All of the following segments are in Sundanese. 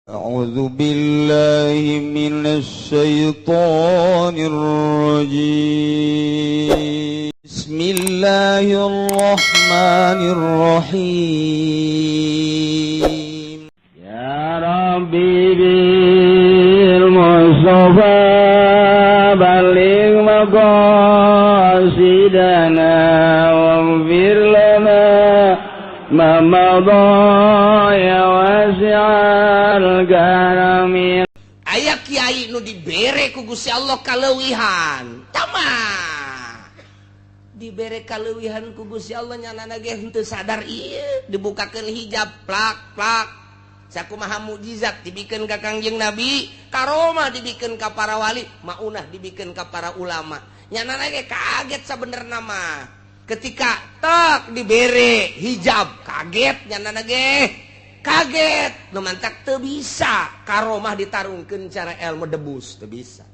A'udzu billahi minasy syaithanir rajim. Bismillahirrahmanirrahim. Ya Rabbi bil Mustafa balligh maqasidana waghfir lana ma madha ya wasi'al karami. Aya kiai nu dibere ku Gusti Allah kaleuwihan. Tama. Dibere kaleuwihan ku Gusti Allah nyanana ge henteu sadar ieu dibukakeun hijab plak plak. Sakumaha mukjizat dibikeun ka Kangjeng Nabi, karomah dibikeun ka para wali, maunah dibikeun ka para ulama. Nyanana ge kaget sabenerna mah. Ketika tak dibere hijab kaget nyanana ge kaget nu mantak teu bisa karomah ditarungkeun cara ilmu debus teu bisa.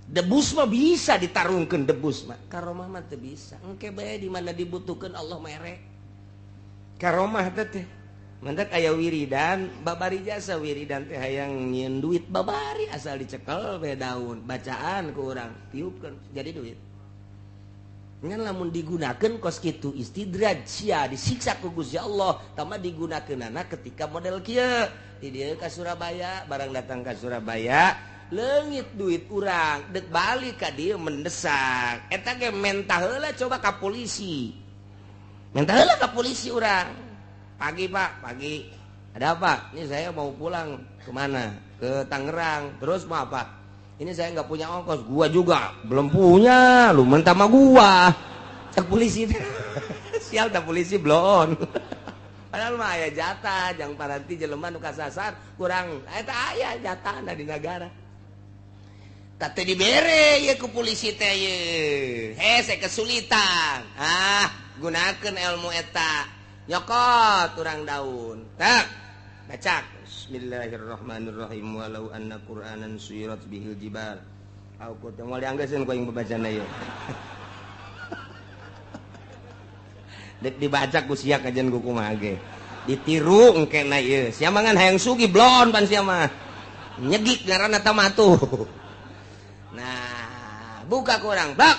Debus mah bisa ditarungkeun debus mah, karomah mah teu bisa. Engke bae di mana dibutuhkeun Allah mere. Karomah teh mantak aya wiridan babari jasa wiridan teh hayang nyieun duit babari asal dicekel bae daun bacaan ku urang tiupkeun jadi duit. Ngan lamun digunakan kos kitu istidraj sia disiksa ku Gusti Allah tama digunakeunana ketika model kieu di dieu ka Surabaya barang datang ka Surabaya leungit duit urang dek balik ka dieu mendesak eta ge mentah heula coba ka polisi mentah heula ka polisi urang pagi Pak pagi ada apa ini saya mau pulang kemana ke Tangerang terus mau apa ini saya nggak punya ongkos, gua juga belum punya, lu mentah sama gua. Cek polisi, sial tak polisi belum. Padahal mah aya jatah, jang paranti jelema nu kasasar kurang, eta aya jatah di negara. Tah teu dibere ye ku polisi teh ye. Hese kesulitan. Ah, gunakeun ilmu eta. Nyokot urang daun. Tak, baca. Bismillahirrahmanirrahim walau anna qur'anan suyirat bihil jibal au qut moal dianggeuskeun ku aing babacana ieu dek dibaca ku sia kajian ku kumaha ge ditiru engkena ieu sia mah ngan hayang sugih blon pan sia mah nyegik ngaranna tah matuh. Nah buka ku urang bak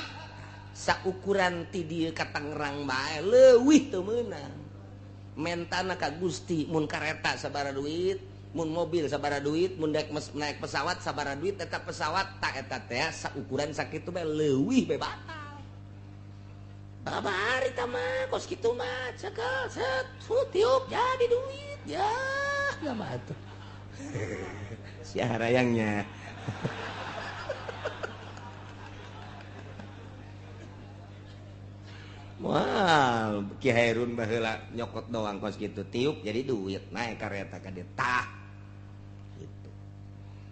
saukuran ti dieu ka Tangerang bae leuwih teu meunang mentana ka Gusti mun kareta sabaraha duit mun mobil sabaraha duit mun naik pesawat sabaraha duit eta pesawat tak eta teh saukuran sakitu bae leuwih bae batal babari tah mah kos kitu mah cekel set tiup jadi duit ya mah atuh sia harayangnya. Wah, Ki Hairun baheula nyokot doang kos kitu tiup jadi duit naik kareta ka dieu tah gitu.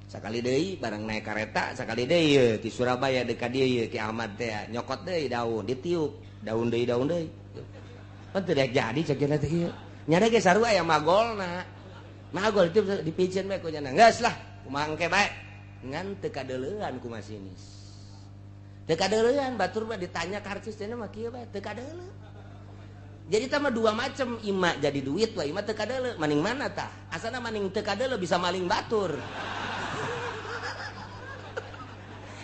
Sakali deui barang naik kareta sakali deui ye ti Surabaya deui ka dieu ye Ki Ahmad teh nyokot deui daun ditiup daun deui daun deui. Pan teu daek jadi cek cenah teh ieu. Nya ge sarua aya magolna. Magol itu dipiceun bae ku nya. Geus lah kumaha engke bae. Ngan teu kadeuleuan ku masinis. Teu kadeuleuan batur mah ditanya karcis cenah mah kieu bae teu kadeuleu. Jadi tah mah dua macam ima jadi duit wa ima teu kadeuleu maning mana tah? Asana maning teu kadeuleu bisa maling batur.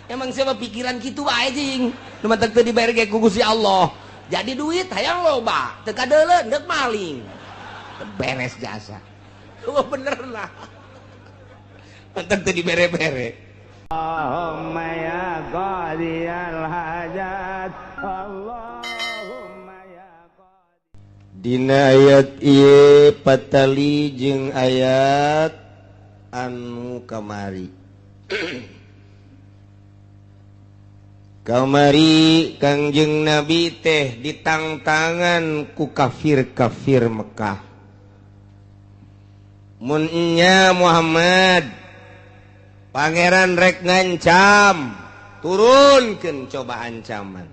Emang siapa pikiran kitu wae jing. Nu matak teu dibere ge ku Gusti Allah. Jadi duit hayang loba, teu kadeuleu deuk maling. Beres jasa. Wah bener lah. Matak teu dibere-bere. Allahumma ya qadiyal hajat Allahumma ya qadi. Dina ayat ieu patali jeung ayat anu kamari. Kamari Kangjeng Nabi teh ditangtangan ku kafir-kafir Mekah. Mun nya Muhammad pangeran rek ngancam turunkeun coba ancaman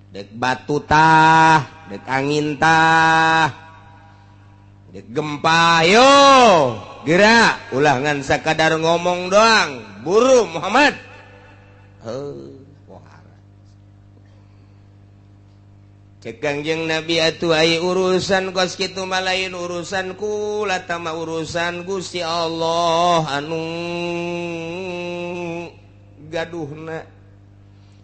dek batu tah dek angin tah dek gempa yo gerak ulah ngan sakadar ngomong doang buru Muhammad heuh pohara. Cek Kangjeng Nabi atuh ai urusan kos kitu mah lain urusan kula tama urusan Gusti Allah anu gaduhna.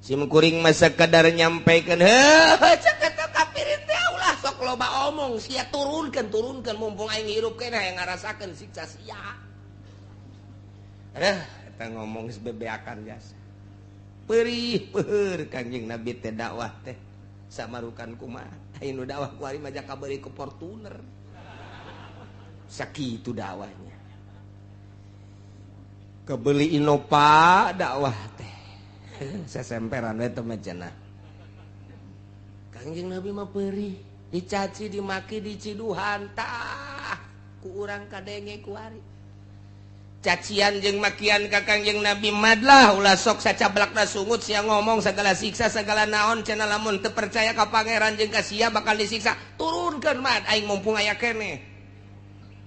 Sim kuring mah sakadar nyampaikeun heuh cek eta kafirin teh ulah sok loba omong sia turunkeun mumpung aing hirup keneh hayang ngarasakeun siksa sia. Aduh eta ngomong geus bebeakan jasa. Perih peuheur Kangjeng Nabi teh dakwah teh. Samarukan kumaha aya nu dakwah ku ari mah kabari ku Fortuner sakitu dakwahnya kebeli Innova dakwah teh sasemperan we teh mah cenah Kangjeng Nabi mah perih dicaci dimaki diciduhan tah ku urang kadenge ku ari cacian jeung makian ka Kangjeng Nabi madlah ulah sok sacablakna sungut sia ngomong segala siksa segala naon cenah lamun teu percaya ka pangeran jeung ka sia bakal disiksa turunkeun mad aing mumpung aya keneh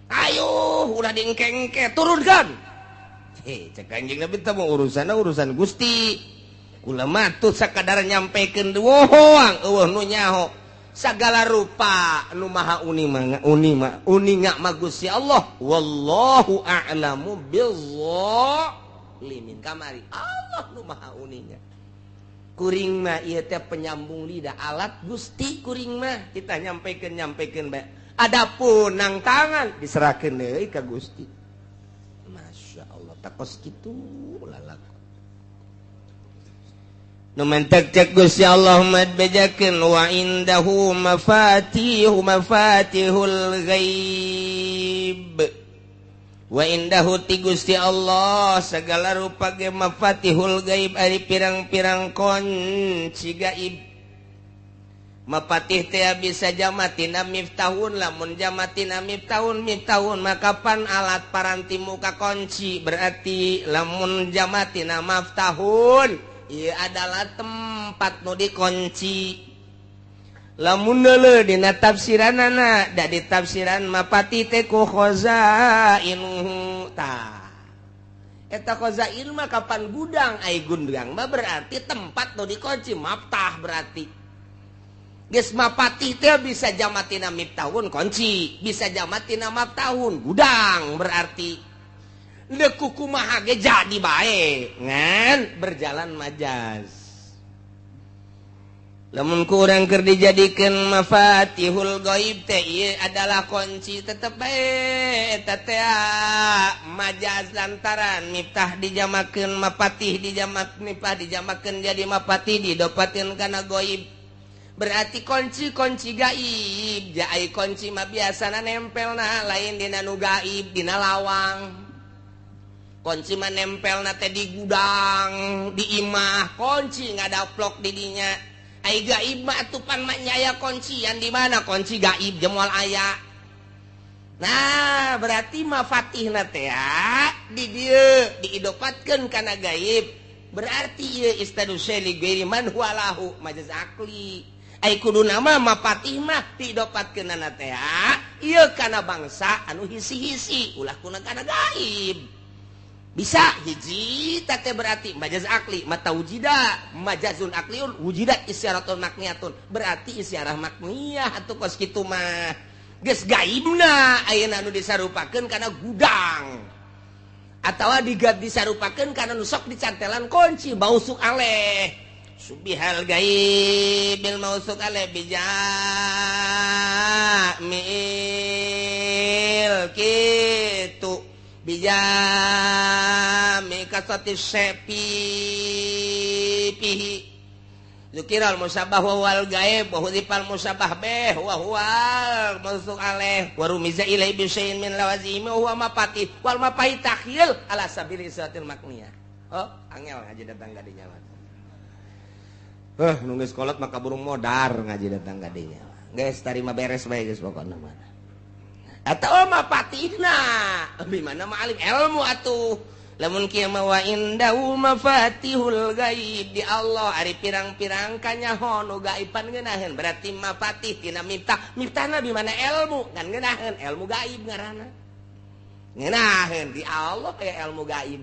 ayo ulah diengke-engke turunkeun he cek Kangjeng Nabi teh urusanna urusan Gusti kula mah tuh sakadar nyampekeun doang eueuh nu nyaho segala rupa nu maha uni mah uni mah uninga mah Gusti Allah wallahu a'lamu bizzalimin kamari Allah nu maha uninga kuring mah ieu teh penyambung lidah alat Gusti kuring mah kita nyampekeun bae adapun nang tangan diserahkeun deui ka Gusti. Masya Allah takos kitu lalakon nu mentek cek Gusti Allah mad bejakeun wa indahu mafatihu mafatihul ghaib wa indahu ti Gusti Allah segala rupa ge mafatihul ghaib ari pirang-pirang kunci gaib mapatih teh bisa jamatina miftahun lamun jamatina miftahun miftahun maka pan alat paranti muka kunci berarti lamun jamatina maftahun ieu adalah tempat nu dikunci lamun deuleu dina tafsiranana da ditafsiran mapati teh ku khazainuhu tah eta khazain mah kapan gudang ai gudang mah berarti tempat nu dikunci maftah berarti geus mapati teh bisa jamatina miftahun kunci bisa jamatina maftahun gudang berarti deuk kumaha ge jadi bae ngan berjalan majaz lamun ku urang keur dijadikeun mafatihul ghaib teh ieu adalah kunci tetep bae eta teh majaz lantaran miftah dijamakeun mapatih dijamak miftah dijamakeun jadi mapatih didopateun kana ghaib berarti kunci-kunci gaib jai kunci mah biasana nempelna lain dina nu gaib dina lawang kunci mah nempelna teh di gudang di imah kunci ngadaplok di dinya ai gaib mah atuh pan mah nya aya kuncian di mana kunci gaib jeung moal aya nah berarti mafatihna teh di dieu diidopatkeun kana gaib berarti ieu istadu syai ghairi man huwa lahu majaz akli ai kuduna mah mapatih mah diidopatkeunana teh ieu kana bangsa anu hisi-hisi ulah kuna kana gaib bisa hiji teh berarti majaz akli mata wujida majazun akliun wujidat isyaratun makniyatun berarti isyarah makniyah atuh kos kitu mah geus gaibna ayeuna anu disarupakeun kana gudang atawa disarupakeun kana nu sok dicantelan kunci mausuk aleh subihal gaibil mausuk aleh bijamil kitu bijami kasati sepi pihi zukiral musabah wal gaib wa hudifal musabah bih wa huwal mausuk aleh wa rumiza ilai bi syai'in min lawazimi wa huwa mapati wal mapahi takhyil ala sabili satil makniyah. Oh angel ngaji datang ka dinya mah nu geus kolot maka burung modar ngaji datang ka dinya geus tarima beres bae geus pokona mah atau mapatihna bimana ma'alim ilmu atuh lamun kieu mah wa indahu mafatihul gaib di Allah ari pirang-pirang kanyaho nu gaiban ngeunaheun berarti mafatih tina miftah miftahna bimana ilmu kan ngeunaheun ilmu gaib ngaranna ngeunaheun di Allah aya ilmu gaib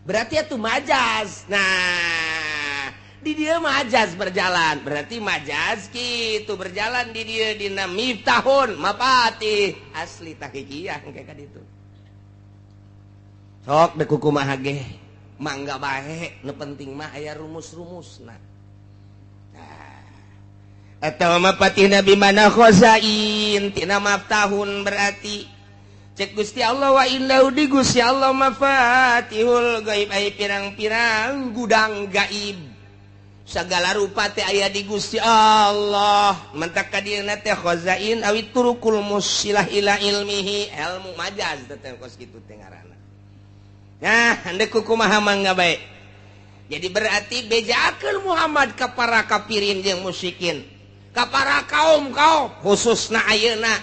berarti atuh majaz. Nah Di dia majaz berjalan, berarti majaz kitu berjalan di dia dina miftahun mapatih asli tahqiqiyah engke ka ditu. Sok deuk kumaha ge mangga bae, nu penting mah aya rumus-rumusna. Nah, atawa mapatih nabi mana khazain tina maftahun berarti cek Gusti Allah wa innahu di Gusti Allah mafatihul gaib ai pirang-pirang gudang gaib. Segala rupa teh aya di Gusti Allah mentak ka dieuna teh khazain awi turukul musilah ila ilmihi ilmu majaz teh kos kitu teh ngaranna. Nah, handek kumaha mangga bae. Jadi berarti bejakeun Muhammad ka para kafirin jeung musyrikin, ka para kaum-kaum khususna ayeuna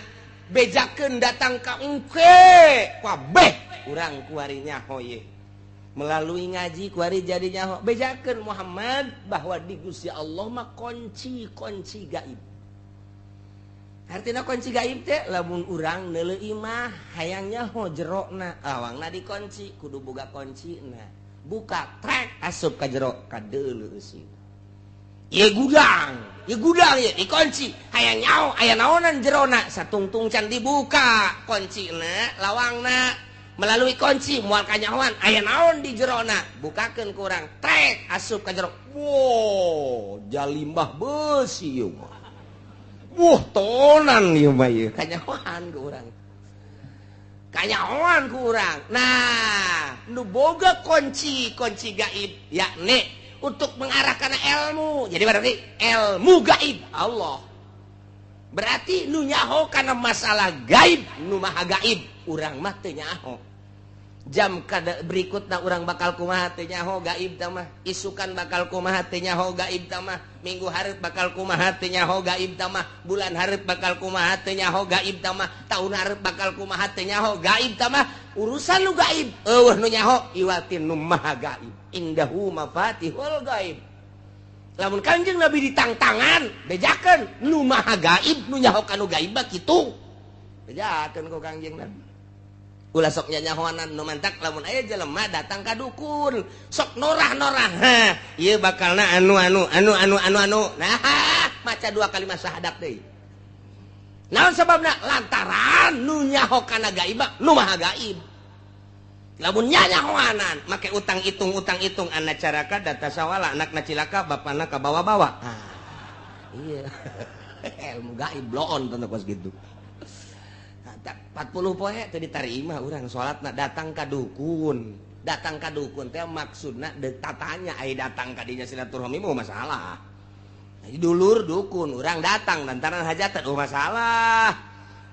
bejakeun datang ka engke kabeh urang kuari nyaho ye. Melalui ngaji kuari jadi nyaho bejakeun Muhammad bahwa di Gusti Allah mah kunci-kunci gaib. Artina kunci gaib teh lamun urang neuleuh imah hayang nyaho jerona awangna dikunci kudu boga kuncina. Buka trek asup ka jero kadeuleuh eusi. Ieu gudang ieu dikunci hayang nyaho aya naonan jerona satungtung can dibuka kuncina lawangna melalui kunci mual kanyahoan aya naon di jerona bukakeun ku urang trek asup ka jero. Wow, jalimbah beusi ieu mah. Wah, tonan ieu mah ieu kanyahoan ku urang. Kanyahoan ku urang. Nah, nu boga kunci-kunci gaib yakni untuk mengarah kana ilmu. Jadi berarti ilmu gaib Allah. Berarti nu nyaho kana masalah gaib, nu maha gaib urang mah teu nyaho. Jam kada berikutna urang bakal kumaha teu nyaho gaib tah mah, isukan bakal kumaha teu nyaho gaib tah mah, minggu hareup bakal kumaha teu nyaho gaib tah mah, bulan hareup bakal kumaha teu nyaho gaib tah mah, taun hareup bakal kumaha teu nyaho gaib tah mah, urusan nu gaib eueuh nu nyaho iwatin nu maha gaib. Indahu mafatihul gaib. Lamun Kangjeng Nabi ditangtangan bejakeun nu maha gaib nu nyaho kanu gaib mah kitu. Bejakeun ku Kangjeng Nabi. Ulah sok nyanyahoanan nu mantak lamun aya jelema datang ka dukun sok norah-norah ha ieu bakalna anu anu anu anu anu anu nah maca dua kalimat syahadat deui. Naon sababna? Lantaran nu nyaho kana gaib nu maha gaib. Lamun nyanyahoanan make utang hitung anak caraka data sawala anakna cilaka bapana kabawa-bawa. Ah, iya ilmu gaib bloon tentu kos gitu. 40 poe teu ditarima urang salatna datang ka dukun. Datang ka dukun teh maksudna deuk tatanya ai datang ka dinya silaturahmi mah masalah. Dulur dukun urang datang lantaran hajatan oh masalah.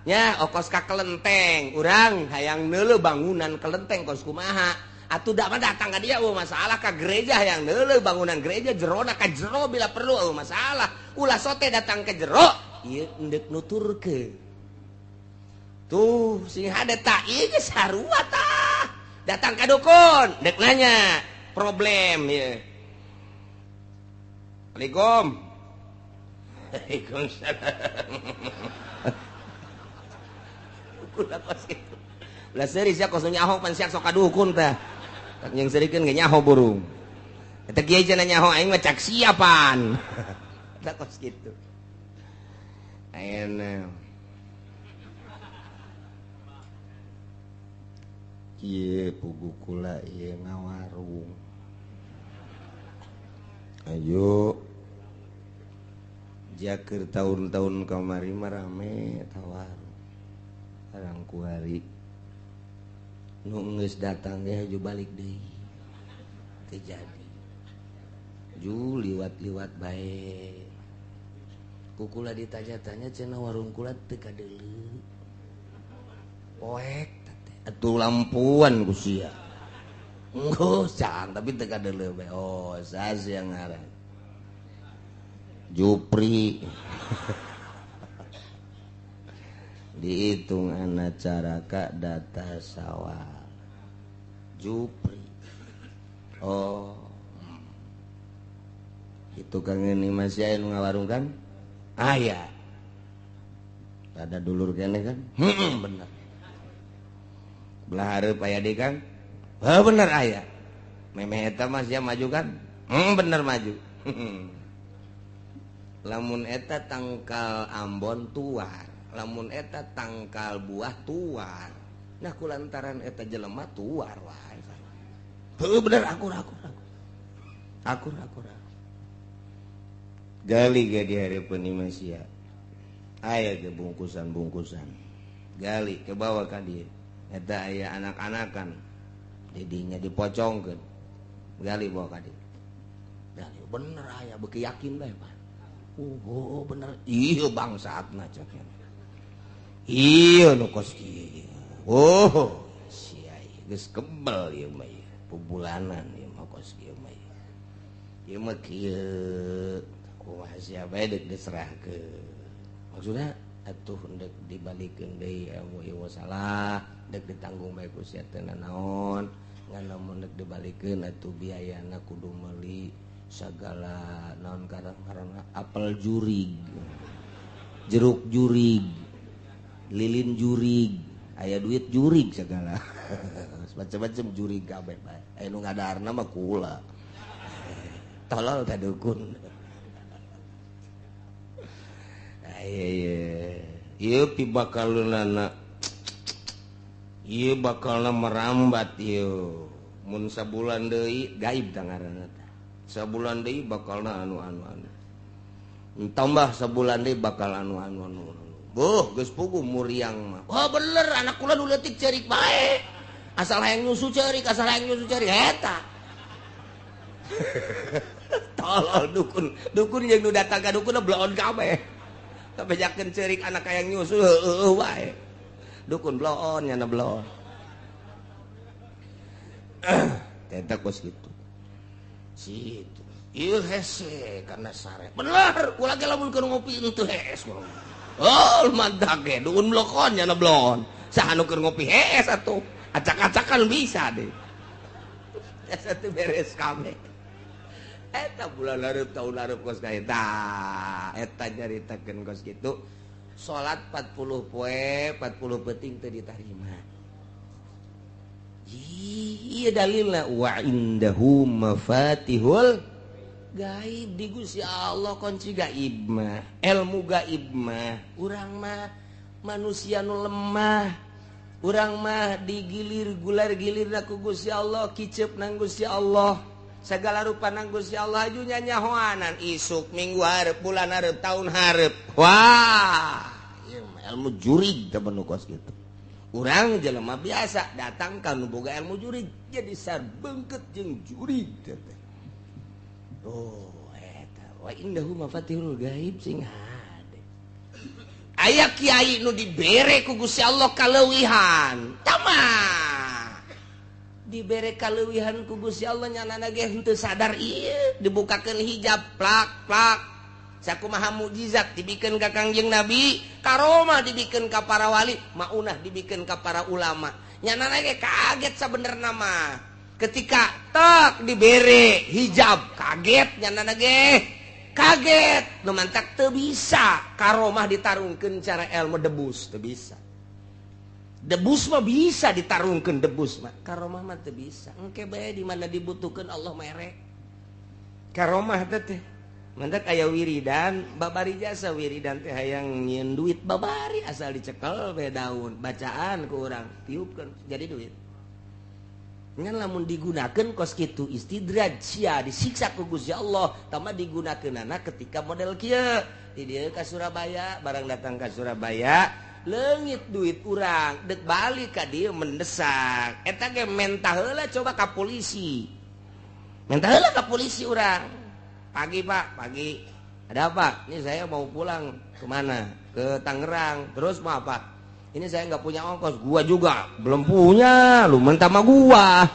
Nya okos ka kelenteng urang hayang neuleuh bangunan kelenteng kos kumaha. Atuh da mah datang ka dia oh masalah ka gereja hayang neuleuh bangunan gereja jerona ka jero bila perlu oh masalah. Ulah sote datang ke jero ieu endek nuturkeun. Tuh sing hade tak ieu geus sarua tah. Datang ka dukun dek nanya problem ieu. Assalamualaikum. Waalaikumsalam. Ulah kos kitu. Ulah seuri sia kos nyaho pan sia sok ka dukun tah. Tak jeung seurikeun ge nyaho burung. Eta kieu cenah nyaho aing mah cak siapan. Tah kos kitu. Ayeuna kieu pugu kula ieu ngawarung. Ayo jakeur tahun-tahun kamari mah rame tawarung. Arang kuari nu geus datang ge haju balik deui. Teu jadi. Ju liwat-liwat bae. Ku kula ditanya-tanya cenah warung kula teu kadeuleu. Poek atuh lampuan ku sia. Enggeus cang tapi teu kadeuleu bae. Oh, sas yang ngaran. Jupri. Dihitung anak caraka data sawal. Jupri. Oh. Itu kang ini masih aya nu ngawarung kan? Aya. Ada dulur kene kan? Heeh, bener. Belah hareup aya deui Kang? Heuh bener aya. Memeh eta mah sia maju kan? Heeh bener maju. Lamun eta tangkal ambon tuar, lamun eta tangkal buah tuar. Nah kulantaran eta jelema tuar wae. Heuh bener akur akur akur. Akur akur. Gali ge di hareupeun imah sia. Aya ge bungkusan-bungkusan. Gali ke bawah ka dieu. Eta aya anak-anakan. Didinya dipocongkeun. Gali bawa ka dieu. Gali bener aya beuki yakin bae, Pak. Oh, bener. Iya bangsatna cek. Iya nu kos kieu. Oh, sia geus kebel ieu mah ieu. Pubulanan ieu mah kos kieu mah ieu. Ieu mah kieu. Kumaha sia bae deuk diserahkeun. Maksudna atuh deuk dibalikeun deui ilmu ieu salah, deuk ditanggung bae ku sia teh nanaon. Ngan lamun deuk dibalikeun atuh biayana kudu meuli segala naon karang-karang apel jurig, jeruk jurig, lilin jurig, aya duit jurig segala. Macam-macam jurig kabeh bae. Aya nu ngadaharna mah kula. Tolol teh dukun. Aya ieu pibakaleunana. Ieu bakalna merambat ieu. Mun sabulan deui gaib tah ngaranna teh. Sabulan deui bakalna anu anu anu. Tambah sabulan deui bakal anu anu anu. Boh, geus puguh muriang mah. Wah bener anak kula nu leutik ceurik bae. Asal hayang nyusu ceurik, asal hayang nyusu ceurik eta. Tolol dukun. Dukun jeung nu datang ka dukun bloon kabeh. Kabejakeun ceurik anak hayang nyusu heueuh wae. Dukun bloon nyana bloon. Eta kos kitu. Situ. Ieu hese karena sare. Bener, kula ge lamun keur ngopi henteu hees. Oh, mantak ge dukun blokon nyana blon. Saha nu keur ngopi hees atuh. Acak-acakan bisa deh. Eta teh beres kabeh. Eta bulan hareup tahun hareup kos ka eta. Eta nyaritakeun kos kitu. Salat 40 poe, 40 peuting teu ditarima. Iya dalilna wa indahu mafatihul gaib di Gusti Allah kunci gaib mah, ilmu gaib mah. Urang mah manusia nu lemah, urang mah digilir gular gilirna ku Gusti Allah, kicep nang Gusti Allah, segala rupa nang Gusti Allah aju nyanyahoanan isuk minggu hareup bulan hareup tahun hareup. Wah, ieu mah ilmu jurig teh nu kos kitu. Urang jelema biasa datang ka nu boga ilmu jurig jadi sarbengket jeung jurig teh. Oh eta wa indahu mafatihul gaib sing hade. Aya kiai nu dibere ku Gusti Allah kaleuwihan. Tama. Dibere kaleuwihan ku Gusti Allah nyanana ge henteu sadar ieu dibukakeun hijab plak plak. Sakumaha mukjizat dibikeun ka Kangjeng Nabi, karomah dibikeun ka para wali, maunah dibikeun ka para ulama. Nyanana ge kaget sabenerna mah. Ketika tek dibere hijab, kaget nyanana ge. Kaget, nu mantak teu bisa karomah ditarungkeun cara ilmu debus, teu bisa. Debus mah bisa ditarungkeun debus mah, karomah mah teu bisa. Engke bae di mana dibutuhkeun Allah mere. Karomah teh mantak aya wiridan, babari jasa wiridan teh hayang nyieun duit babari asal dicekel bae daun, bacaan ku urang tiupkeun jadi duit. Ngan lamun digunakeun kos kitu istidraj sia disiksa ku Gusti Allah, tambah digunakeunana ketika model kieu. Di dieu ka Surabaya, barang datang ka Surabaya, leungit duit urang, deuk balik ka dieu mendesak. Eta ge mentah heula coba ka polisi. Mentah heula ka polisi urang. Pagi Pak, pagi. Ada apa? Ini saya mau pulang kemana? Ke Tangerang. Terus mau apa? Ini saya nggak punya ongkos. Gua juga belum punya. Lu mentah sama gua.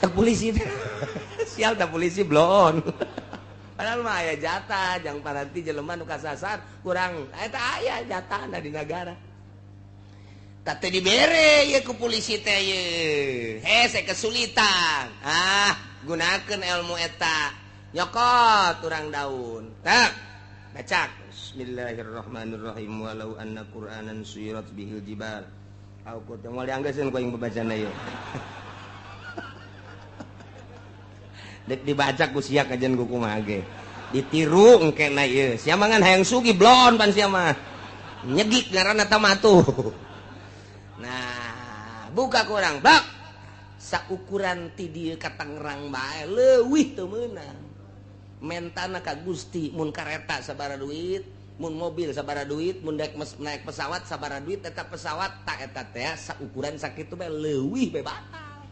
Cek polisi. Sial tak polisi blon. Padahal mah aya jatah, jang paranti jelema nu kasasar kurang. Eta aya jatahna di negara. Tah teu dibere ye ku polisi teh ye. Hese kesulitan. Ah, gunakeun ilmu eta. Nyokot urang daun. Tak. Bacak. Bismillahirrahmanirrahim. Walau anna Qur'anan suyirat bihil jibal. Au qut moal dianggeuskeun ku aing babacana ieu. Dek dibaca ku sia kajian ku kumaha ge. Ditiru engkena ieu. Sia mah ngan hayang sugih blon pan sia mah. Nyegik ngaranna tah mah tuh. Nah, buka ku urang bak. Saukuran ti dieu ka Tangerang bae leuwih teu meunang. Mentana ka Gusti mun kareta sabaraha duit, mun mobil sabaraha duit, mun daek naik pesawat sabaraha duit, eta pesawat tak eta teh saukuran sakitu bae leuwih bae batal.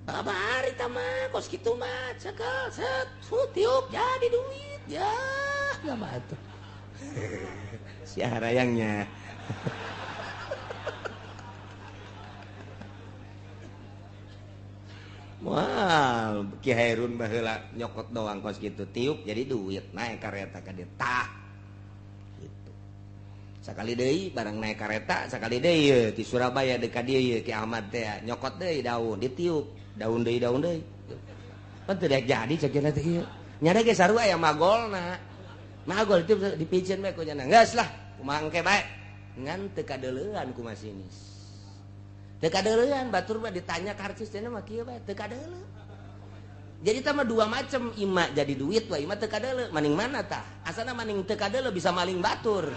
Babari tama kos kitu mah cekel set tiup jadi duit ya nggak mah tuh. Si harayangnya. Wah, Ki Hairun baheula nyokot doang kos kitu tiup jadi duit naik kareta ka dieu tah. Gitu. Sakali deui barang naik kareta sakali deui ye ti Surabaya deui ka dieu ye Ki Ahmad teh nyokot deui daun ditiup daun deui daun deui. Pan teu daek jadi cek teh ieu. Nya ge sarua aya magolna. Magol itu dipiceun bae ku nya. Geus lah, kumaha engke bae. Ngan teu kadeuleuan ku masinis. Teu kadeuleuan batur mah ditanya karcis teh mah kieu bae teu kadeuleu. Jadi tah mah dua macam, ima jadi duit wa ima teu kadeuleu. Maning mana tah? Asana maning teu kadeuleu bisa maling batur.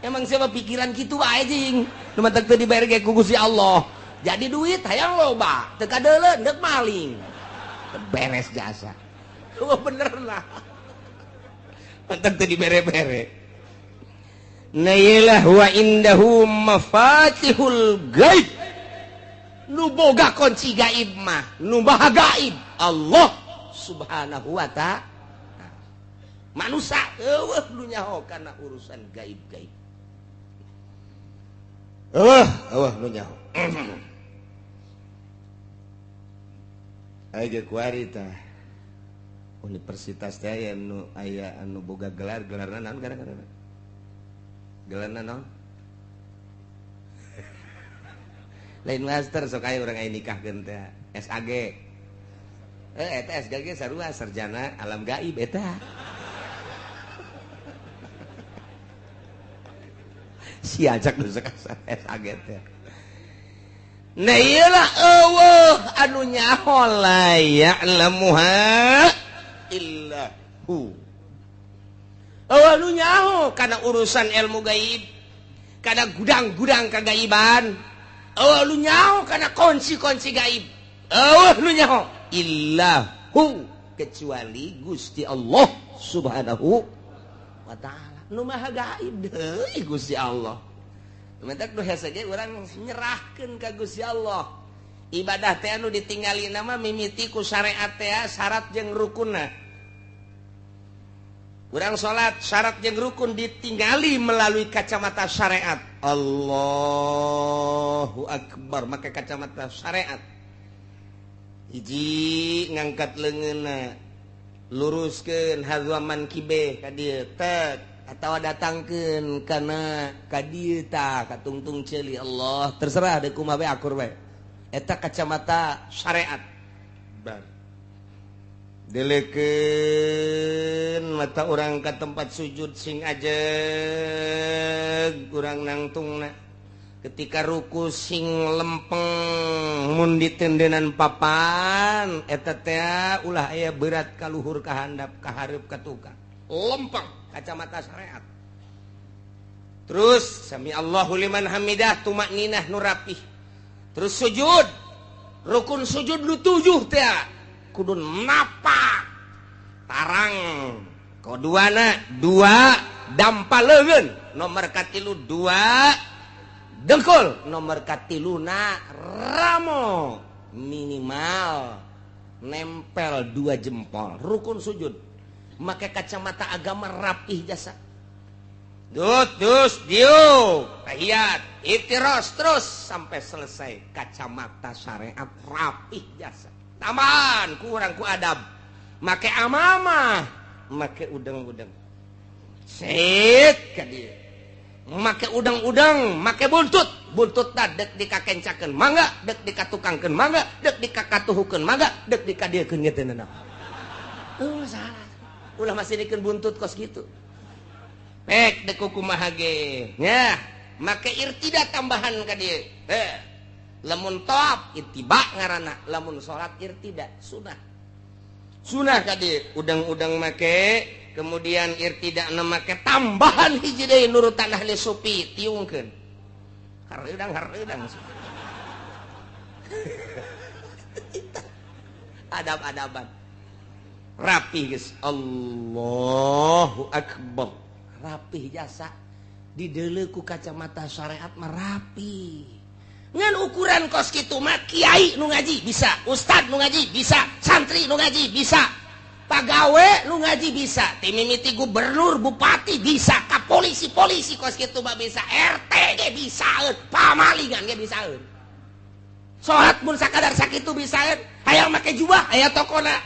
Emang siapa pikiran kitu wae jing. Nu matak teu dibayar ge ku Gusti Allah. Jadi duit hayang loba, teu kadeuleu deuk maling. Beres jasa. Oh bener lah. Matak teu dibere-bere. Nailah wa indahu mafatihul gaib. Nu boga kunci gaib mah, nu maha gaib Allah Subhanahu wa ta'ala. Manusia eueuh nu nyaho kana urusan gaib-gaib. Eueuh, eueuh nu nyaho. Aya ge kuari tah. Universitas teh aya nu aya anu boga gelar, gelarna naon gara-gara? Gelarna naon? Lain master sok aya urang aya nikahkeun teh SAG. Eta SAG sarua sarjana alam gaib eta. Si ajak nu sok SAG teh. Nah ieu lah eueuh anu nyaho la ya'lamuha illa hu. Eueuh nu nyaho kana urusan ilmu gaib, kana gudang-gudang kagaiban. Eueuh nu nyaho kana kunci-kunci gaib. Eueuh nu nyaho illa hu, kecuali Gusti Allah Subhanahu wa ta'ala. Nu maha gaib deui Gusti Allah. Mentak nu hese ge urang nyerahkeun ka Gusti Allah. Ibadah teh anu ditinggali nama mimiti ku syariat teh syarat jeung rukunna. Urang salat syarat jeung rukun ditinggali melalui kacamata syariat. Allahu akbar make kacamata syariat. Hiji ngangkat leungeunna, luruskeun hazaman kibe ka dieu tek atawa datangkeun kana ka dieu tah ka tungtung ceuli Allah terserah deui kumaha bae akur bae. Eta kacamata syariat. Bar. Delekeun mata urang ka tempat sujud sing ajeg urang nangtungna. Ketika ruku sing lempeng mun ditendenan papan eta teh ulah aya berat ka luhur ka handap ka hareup ka tukang. Lempeng kacamata syariat. Terus sami Allahu liman hamidah tumakninah nu rapih. Terus sujud, rukun sujud nu 7 teh kudu napak tarang koduana 2 dampa leungeun nomor katilu 2 dengkul nomor katiluna ramo minimal nempel 2 jempol rukun sujud. Make kacamata agama rapih jasa. Dut dus diuk tahiyat itiros terus sampai selesai kacamata syariat rapih jasa. Taman kurang ku adab make amamah make udang-udang sit ka dieu make udang-udang make buntut buntut ta dek dikakencakeun mangga dek dikatukangkeun mangga dek dikakatuhukeun mangga dek dikadiekeun ge teu nanaon. Oh salah ulah masih dikeun buntut kos kitu. Pek dek kumaha ge nya make irtida tambahan ka dieu. Lamun tawaf ittiba ngaranna, lamun salat irtida sunah. Sunah kadi udang-udang make kemudian irtidakna make tambahan hiji deui nurutan ahli sufi tiungkeun. Hareudang-hareudang. Adab-adaban. Rapi geus. Allahu akbar. Rapih jasa dideuleu ku kacamata syariat mah rapi. Ngan ukuran kos kitu mah kiai nu ngaji bisa, ustad nu ngaji bisa, santri nu ngaji bisa, pagawe nu ngaji bisa, timimiti gubernur, bupati bisa, ka polisi-polisi kos kitu mah bisa, RT ge bisaeun, pamalingan ge bisaeun. Salat mun sakadar sakitu bisaeun, hayang make jubah aya tokona.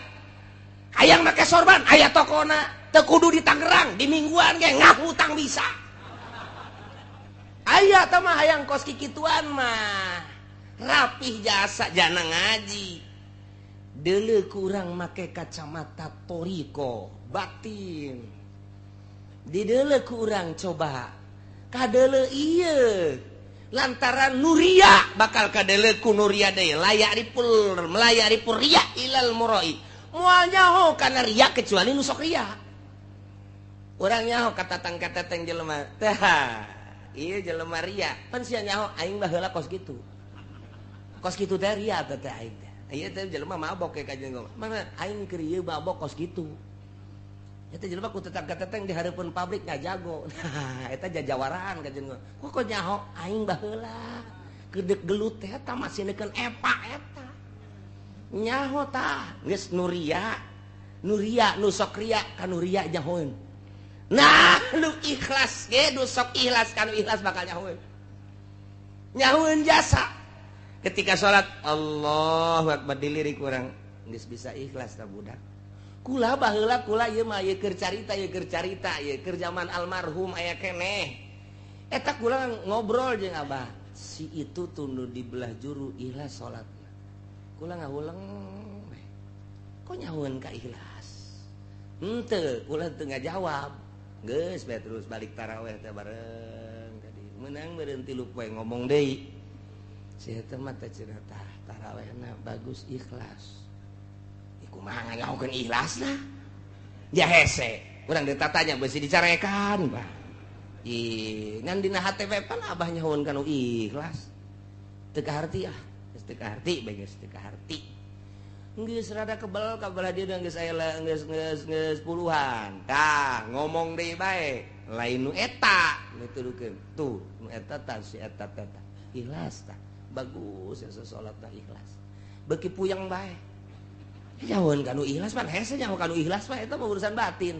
Hayang make sorban aya tokona. Teu kudu di Tangerang, di mingguan ge ngahutang bisa. Aya teh mah hayang kos kikituan mah. Rapih jasa jana ngaji. Deuleu kurang make kacamata toriko batin. Dideuleu kurang coba. Kadeuleu ieu. Lantaran nuria bakal kadeuleu ku nuria deui layak ripul melayak ripul riya ilal muroi. Moal nyaho kana riya kecuali nu sok riya. Urang nyaho katatang-katatang jelema. Tah, ieu jelema riya. Pan sia nyaho aing baheula kos kitu. Kos kitu teh riya teh aing teh. Ieu teh jelema mabok ke kajian gua. Mana aing keur ieu mabok kos kitu. Eta jelema ku tetang-kateteng di hareupeun pabrik ngajago. Nah, eta jajawaraan kajian gua. Kok nyaho aing baheula. Gedeg gelut teh eta masih neukeun epa eta. Nyaho tah geus nuria. Nuria nu sok ria ka nuria nyahoeun. Nah, nu ikhlas ge nu sok ikhlas ka nu ikhlas bakal nyahoeun. Nyahoeun jasa. Ketika salat Allahu akbar dilirik urang geus bisa ikhlas ta budak. Kula baheula kula ieu mah ieu keur carita ieu keur carita ieu keur zaman almarhum aya keneh. Eta kula ngobrol jeung abah, si itu tunduh di belah juru ikhlas salatna. Kula ngahuleng we. Kok nyahoeun ka ikhlas? Henteu, kula teu ngajawab. Geus bae terus balik taraweh teh bareng tadi. Meunang meureun 3 poe ngomong deui. Si eta mah teh cenah tah tarawehna bagus ikhlas. Kumaha nganyahokeun ikhlasna? Ya hese. Urang ditatanya beusi dicarekan, Bah. Ih, ngan dina hate we pan abah nyahoeun kana ikhlas. Teu kaharti ah, geus teu kaharti bae geus teu kaharti. Geus rada kebel ka belah dieu geus aya geus geus geus puluhan. Tah, ngomong deui bae. Lain nu eta dituduhkeun. Tuh, nu eta tah si eta teh. Ikhlas tah. Bagus ya salatna ikhlas. Beuki puyeng bae. Nyahoeun kanu ikhlas pan hese nyaho kanu ikhlas mah eta mah urusan batin.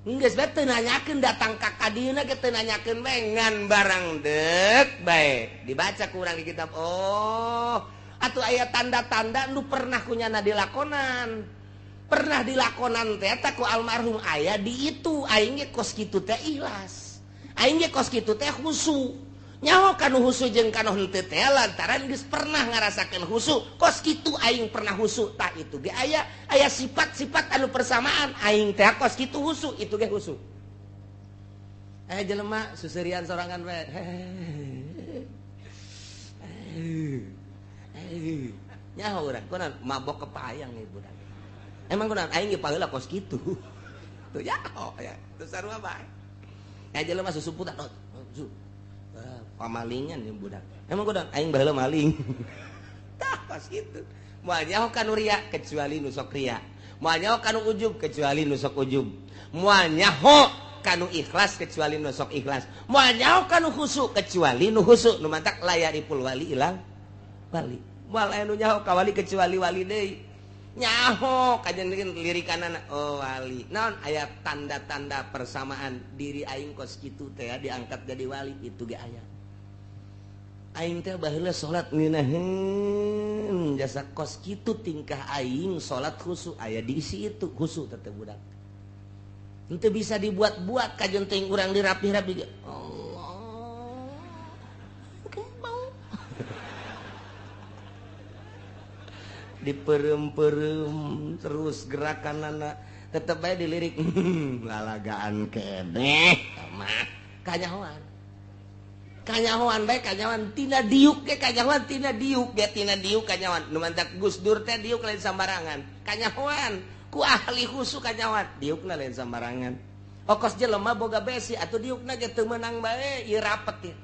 Geus bae teu nanyakeun datang ka kadieuna ge teu nanyakeun bae ngan barang deuk bae. Dibaca ku urang di kitab. Oh, atuh aya tanda-tanda nu pernah kunyana dilakonan. Pernah dilakonan teh eta ku almarhum aya di itu aing ge kos kitu teh ikhlas. Aing ge kos kitu teh khusu. Nyaho kanu husu jeung kanu henteu teh lantaran geus pernah ngarasakeun husu kos kitu aing pernah husu tah itu ge aya aya sifat-sifat anu persamaan aing teh kos kitu husu itu ge husu. Jelema susurian sorangan we. Nyaho urang kunaon mabok kepayang ieu budak. Emang kunaon aing ge paheula kos kitu. Tuh nyaho ya tuh sarua bae. Jelema susumputan pamalingan yang budak. Emang kudu aing baheula maling. Tah pas kitu. Moal nyaho kanu ria kecuali nu sok ria. Moal nyaho kanu ujub kecuali nu sok ujub. Moal nyaho kanu ikhlas kecuali nu sok ikhlas. Moal nyaho kanu khusu kecuali nu khusu. Nu mantak layaripul wali ilang wali. Moal aya nu nyaho ka wali kecuali wali deui. Nyaho kajen lirikanana oh wali. Naon aya tanda-tanda persamaan diri aing kos kitu teh diangkat jadi wali itu ge aya. Aing teh baheula salat ngeunaheun jasa kos kitu tingkah aing salat khusu aya diisi itu khusu teh budak. Henteu bisa dibuat-buat kajen teuing urang dirapih-rapi ge. Allah. Diperem-perem terus gerakanana tetep bae dilirik lalagaan keneh mah kanyahoan. Kanyahoan bae kanyahoan tina diuk ge kanyahoan tina diuk ge tina diuk kanyahoan nu mantak Gus Dur teh diuk lain sambarangan kanyahoan Ku ahli khusu kanyawan diukna lain sambarangan. Okos jelema boga besi atuh diukna ge teu meunang bae ieu rapet ieu.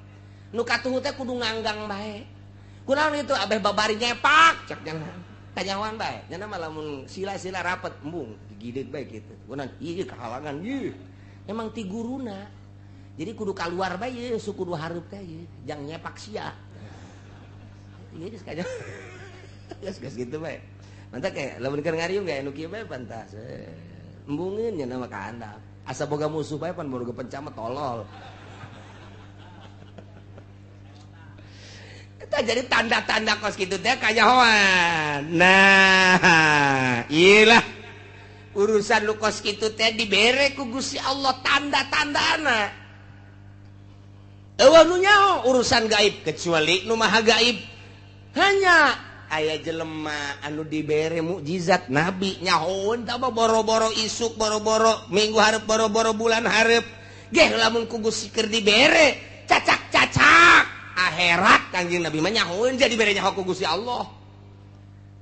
Nu katuhu teh kudu nganggang bae. Kunaon itu abeh babari nyepak cek jangan. Kanyawan bae. Nya mah lamun sila-sila rapet embung digideug bae kitu. Kunaon ieu kahalangan ieu. Emang ti guruna. Jadi kudu kaluar bae ieu suku kudu hareup teh ieu jang nyepak sia. Ieu geus kanyawan. Geus kitu bae. Mantap kayak lamun keur ngariung ge anu kieu bae pantas. Embungeun nya nama ka handap. Asa boga musuh bae pan boga pencama tolol. Eta jadi tanda-tanda kos kitu teh kanyahoan. Nah, iyalah urusan lu kos kitu teh dibere ku Gusti Allah tanda-tandana. Eueuh nu nyaho urusan gaib kecuali nu maha gaib. Hanya aya jelema anu dibere mukjizat nabi nyahoeun tah boro-boro isuk boro-boro minggu hareup boro-boro bulan hareup geh lamun ku Gusti keur dibere cacak-cacak akhirat Kangjeng Nabi mah nyahoeun jadi bere nyaho ku Gusti Allah.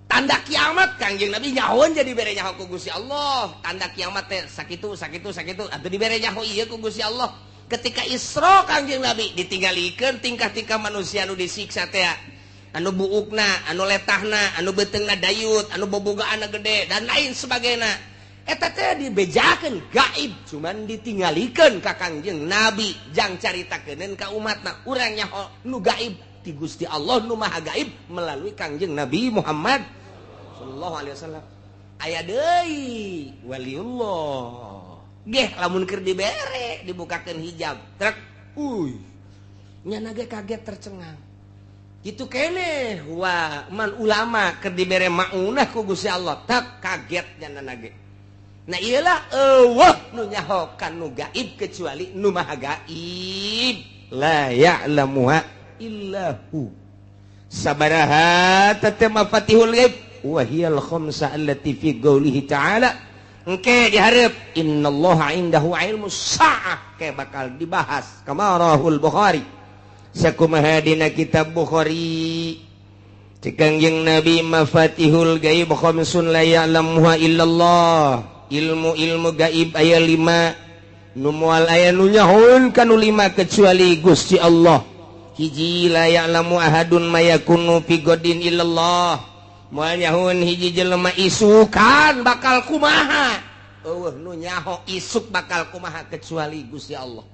Tanda kiamat Kangjeng Nabi nyahoeun jadi bere nyaho ku Gusti Allah. Tanda kiamat teh sakitu sakitu sakitu atuh dibere nyaho ieu ku Gusti Allah. Ketika Isra Kangjeng Nabi ditinggalikeun tingkah-tingkah manusia anu disiksa teh anu buukna, anu letahna, anu beuteungna dayut, anu bobogaanna gede dan lain sebagainya. Eta teh dibejakeun gaib, cuman ditinggalikeun ka Kangjeng Nabi jang caritakeun ka umatna. Urang nyaho nu gaib ti Gusti Allah nu Maha Gaib melalui Kangjeng Nabi Muhammad sallallahu alaihi wasallam. Aya deui waliullah. Geh lamun keur dibere dibukakeun hijab, trek, uy. Nyana ge kaget tercengang. Itu kene wah man ulama keur dibere maunah ku Gusti Allah tak kaget nyana ge. Nah iyalah eueuh nu nyaho ka nu gaib kecuali nu maha gaib. La ya'lamuha illa hu. Sabaraha tete mafatihul ghaib wa hiyal khamsa allati fi qoulihi ta'ala. Engke dihareup innallaha indahu ilmus saah ke bakal dibahas kama rahul Bukhari. Sakumaha dina kitab Bukhari Kangjeng Nabi mafatihul gaib khamsun la ya'lamuha illallah. Ilmu-ilmu gaib aya 5 nu moal aya nu nyahoeun kanu 5 kecuali Gusti Allah. Hiji la ya'lamu ahadun ma yakunu fi godin illallah. Moal nyahoeun hiji jelema isukan bakal kumaha. Eueuh nu nyaho isuk bakal kumaha kecuali Gusti Allah.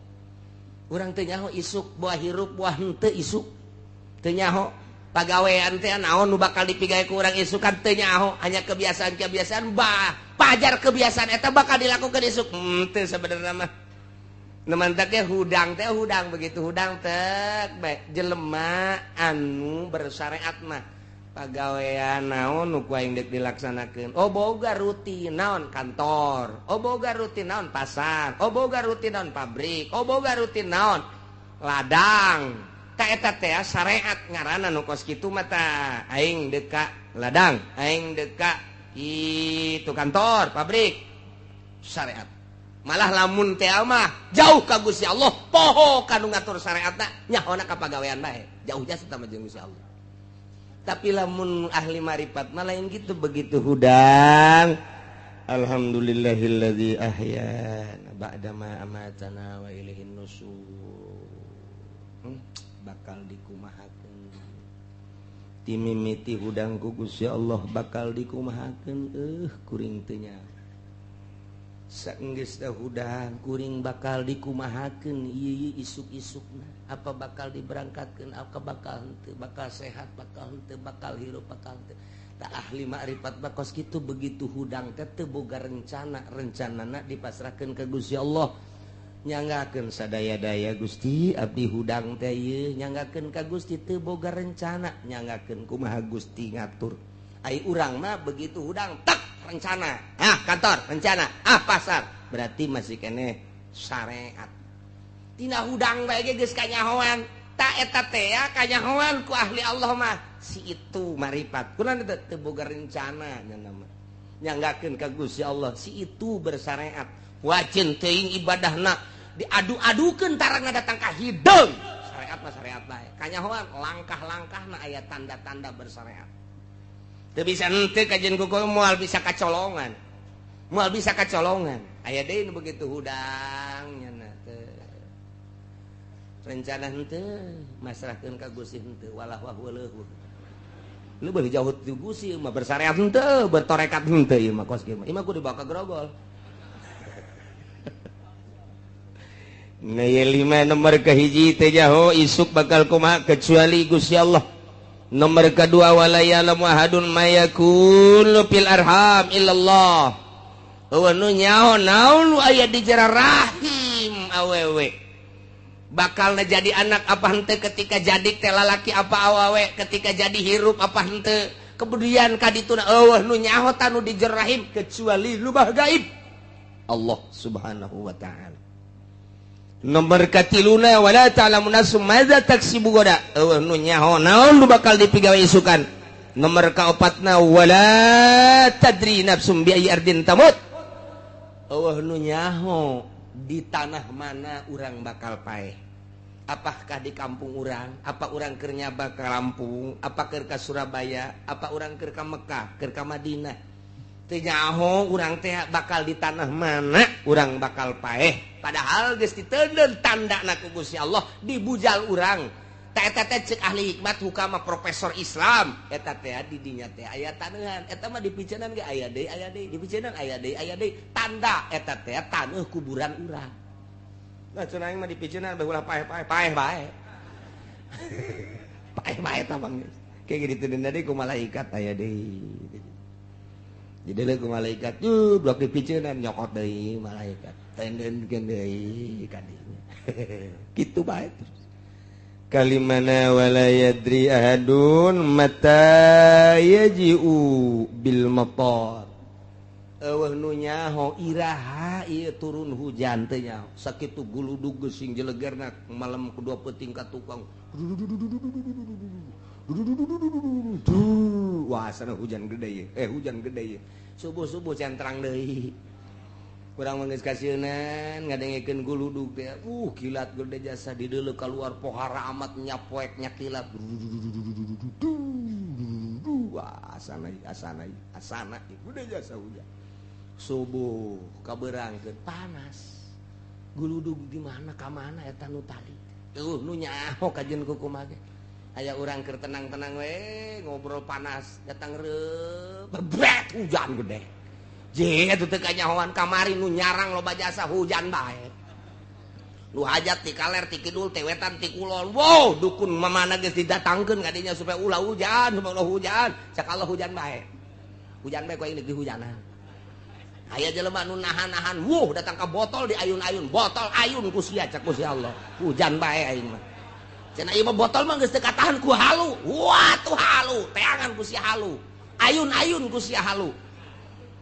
Urang teu nyaho isuk buah hirup buah henteu isuk. Teu nyaho pagawean teh naon nu bakal dipigawe ku urang isukan teu nyaho, hanya kebiasaan-kebiasaan bah pajar kebiasaan eta bakal dilakukan isuk. Teu sebenarnya mah. Nu mantak ge hudang teh hudang begitu hudang teh bae jelema anu bersyariat mah pagawean naon nu ku aing deuk dilaksanakeun. Oh boga rutin naon kantor, oh boga rutin naon pasar, oh boga rutin naon pabrik, oh boga rutin naon ladang. Ta eta teh syariat ngaranna nu kos kitu mah tah aing deuk ka ladang, aing deuk ka itu kantor, pabrik. Syariat. Malah lamun teh mah jauh ka Gusti Allah, poho ka nu ngatur syariatna nyahona ka pagawean bae. Jauh jasa tah jeung Gusti Allah. Tapi lamun ahli marifat mah lain gitu begitu hudang. Alhamdulillahilladzi ahyana ba'da ma amatana wa ilaihin nusur. Bakal dikumahakeun. Timimiti hudang ku Gusti Allah bakal dikumahakeun kuring teu nya. Saenggeus teh hudang kuring bakal dikumahakeun ieu isuk-isukna. Apa bakal diberangkatkeun, apa bakal henteu, bakal sehat, bakal henteu, bakal hirup, bakal henteu. Tak ahli makrifat bakos kitu begitu hudang teh teu boga rencana, rencanana dipasrahkeun ka Gusti Allah. Nyanggakeun sadaya-daya Gusti abdi hudang teh ieu nyanggakeun ka Gusti teu boga rencana, nyanggakeun kumaha Gusti ngatur. Ai urang mah begitu hudang tak rencana, ah kantor rencana, ah pasar, berarti masih keneh syariat. Tina hudang bae ge geus kanyahoan. Ta eta teh kanyahoan ku ahli Allah mah si itu marifat. Kunaon teh teu boga rencana nya mah. Nyanggakeun ka Gusti Allah si itu bersyariat. Wajin teuing ibadahna diadu-adukeun tarangna datang ka hideung. Syariat mah syariat bae. Kanyahoan langkah-langkahna aya tanda-tanda bersyariat. Teu bisa henteu kajian ku moal bisa kacolongan. Moal bisa kacolongan. Aya deui nu begitu hudang nya teh. Rencana henteu masrahkeun ka Gusti henteu walah wah weuleuh. Lu beuh jauh ti Gusti mah bersyariat henteu, bertorekat henteu ieu mah kos kieu mah. Ieu mah kudu dibawa ka grogol. Nah, lima nomor kahiji teh jaho isuk bakal kumaha kecuali Gusti Allah. Nomor kedua wala ya'lamu ahadun ma yakunu fil arham illallah. Eueuh nu nyaho naon nu aya di jero rahim awewe. Bakal jadi anak apa henteu ketika jadi teh lalaki apa awewe, ketika jadi hirup apa henteu. Kemudian kadituna eueuh nu nyaho tanu di jero rahim kecuali lubah gaib. Allah Subhanahu wa ta'ala. Nomor katiluna wala ta'lamu nafsum madza taksibu gada. Eueuh nu nyaho naon nu bakal dipigawe isukan. Nomor kaopatna wala tadri nafsum bi ayyi ardin tamut. Eueuh nu nyaho di tanah mana urang bakal paeh. Apakah di kampung urang, apa urang keur nyaba ka Lampung, apa keur ka Surabaya, apa urang keur ka Mekah, keur ka Madinah. Teu nyaho urang teh bakal di tanah mana urang bakal paeh. Padahal geus diteundeun tandana ku Gusti Allah dibujal urang. Tah eta teh ceuk ahli hikmat hukama profesor Islam. Eta teh di dinya teh aya taneuhan. Eta mah dipiceunan ge aya deui, dipiceunan aya deui. Tanda eta teh taneuh kuburan urang. Nah cenah aing mah dipiceunan bae ulah paeh-paeh, paeh bae. Paeh bae eta bang. Kayak gitu deui ku malaikat aya deui. Jadi leuh ku malaikat, tuh blok dipiceunan nyokot deui malaikat. Tendenkeun deui ka dinya. Kitu bae terus. Kalimana wala yadri ahadun mata yaji'u bil matar. Eueuh nu nyaho iraha ieu turun hujan teh nyaho. Sakitu guludug geus sing jelegerna malam kedua peuting ka tukang. Wah, sana hujan gede ieu. Hujan gede ieu. Subuh-subuh centrang deui. Urang mah geus kasieunan ngadengekeun guludug teh. Kilat gede jasa dideuleu kaluar pohara amat nyapoek nyakilat. Wah, asana asana asana gede jasa hujan. Subuh kabeurangkeun panas. Guludug di mana ka mana eta nu tali. Eueuh nu nyaho kajeun kukumaha ge. Aya urang keur tenang-tenang we ngobrol panas datang reup bebret hujan gede. Je atuh teu kanyahoan kamari nu nyarang loba jasa hujan bae. Nu hajat ti kaler ti kidul ti wetan ti kulon. Wow, dukun mamana geus didatangkeun ka dinya supaya ulah hujan, supaya ulah hujan. Cak Allah hujan bae. Hujan bae ku aing deui hujanan. Aya jelema nu nahan-nahan, wuh datang ka botol di ayun-ayun, botol ayun ku sia cak ku si Allah. Hujan bae aing mah. Cenah ieu mah botol mah geus teu katahan ku halu. Wah tuh halu, teangan ku si halu. Ayun-ayun ku sia halu.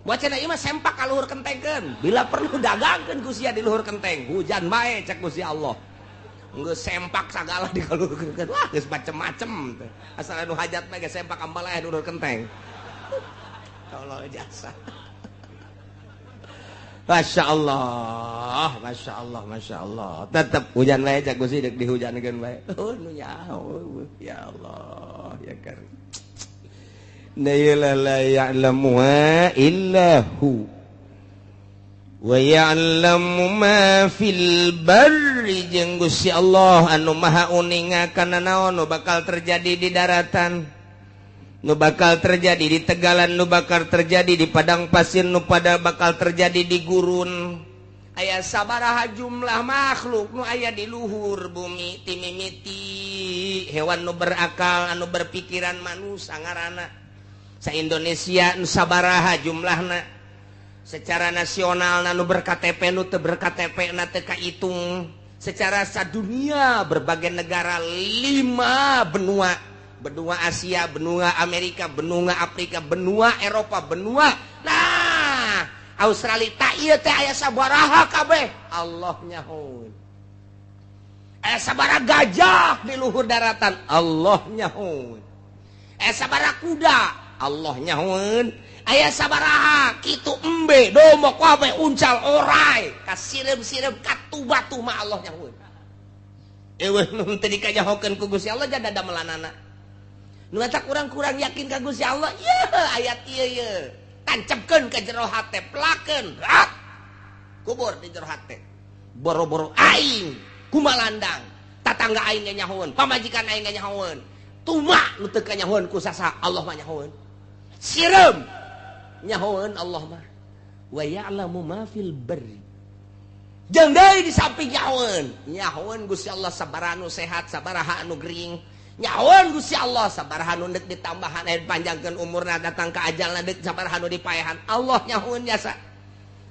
Buat cenah ieu mah sempak ka luhur kentengkeun. Bila perlu dagangkeun ku sia di luhur kenteng. Hujan bae cek ku si Allah. Geus sempak sagala di luhur kenteng. Wah geus macem-macem teh. Asal anu hajat mah geus sempak ambaleh di luhur kenteng. Allah jasa. Masya Allah, Masya Allah, Masya Allah. Tetap hujan bae cak Gusti deuk dihujankeun bae. Oh nu nyaho ya Allah ya karim. La ya'lamuha illa hu wa ya'lamu ma fil barri. Jeung Gusti Allah anu maha uninga kana naon nu bakal terjadi di daratan, nu bakal terjadi di tegalan, nu bakal terjadi di padang pasir, nu pada bakal terjadi di gurun. Aya sabaraha jumlah makhluk nu aya di luhur bumi timimiti hewan nu berakal anu berpikiran manusia ngaranna. Sa Indonesia nu sabaraha jumlahna secara nasional nu ber-KTP nu teu ber-KTP na teu kaitung. Secara sadunia berbagai negara 5 benua, benua Asia, benua Amerika, benua Afrika, benua Eropa, benua nah Australia. Tak ieu teh aya sabaraha kabeh Allah nyahoeun. Aya sabaraha gajah di luhur daratan Allah nyahoeun. Aya sabaraha kuda Allah nyahoeun. Aya sabaraha kitu embe domok kabeh uncal orai kasireum-sireum katu batu mah Allah nyahoeun. Eueuh nu teu dikanyahokeun ku Gusti Allah jada damelanana. Nu eta kurang-kurang yakin ka Gusti Allah, yeuh ayat ieu yeuh. Tancapkeun ka jero hate, pelakeun, rak. Kubur di jero hate. Boro-boro aing kumalandang, tatangga aing ge nyahoeun, pamajikan aing ge nyahoeun. Tuma nu teu kanyahoeun ku sasa Allah mah nyahoeun. Sireum nyahoeun Allah mah. Wa ya'lamu ma fil barri. Jeung deui di samping nyahoeun, nyahoeun Gusti Allah sabaraha nu sehat, sabaraha anu gering. Nyahoeun Gusti Allah sabaraha nu deuk ditambahan aya panjangkeun umurna datang ka ajalna deuk sabaraha nu dipaehan. Allah nyahoeun jasa.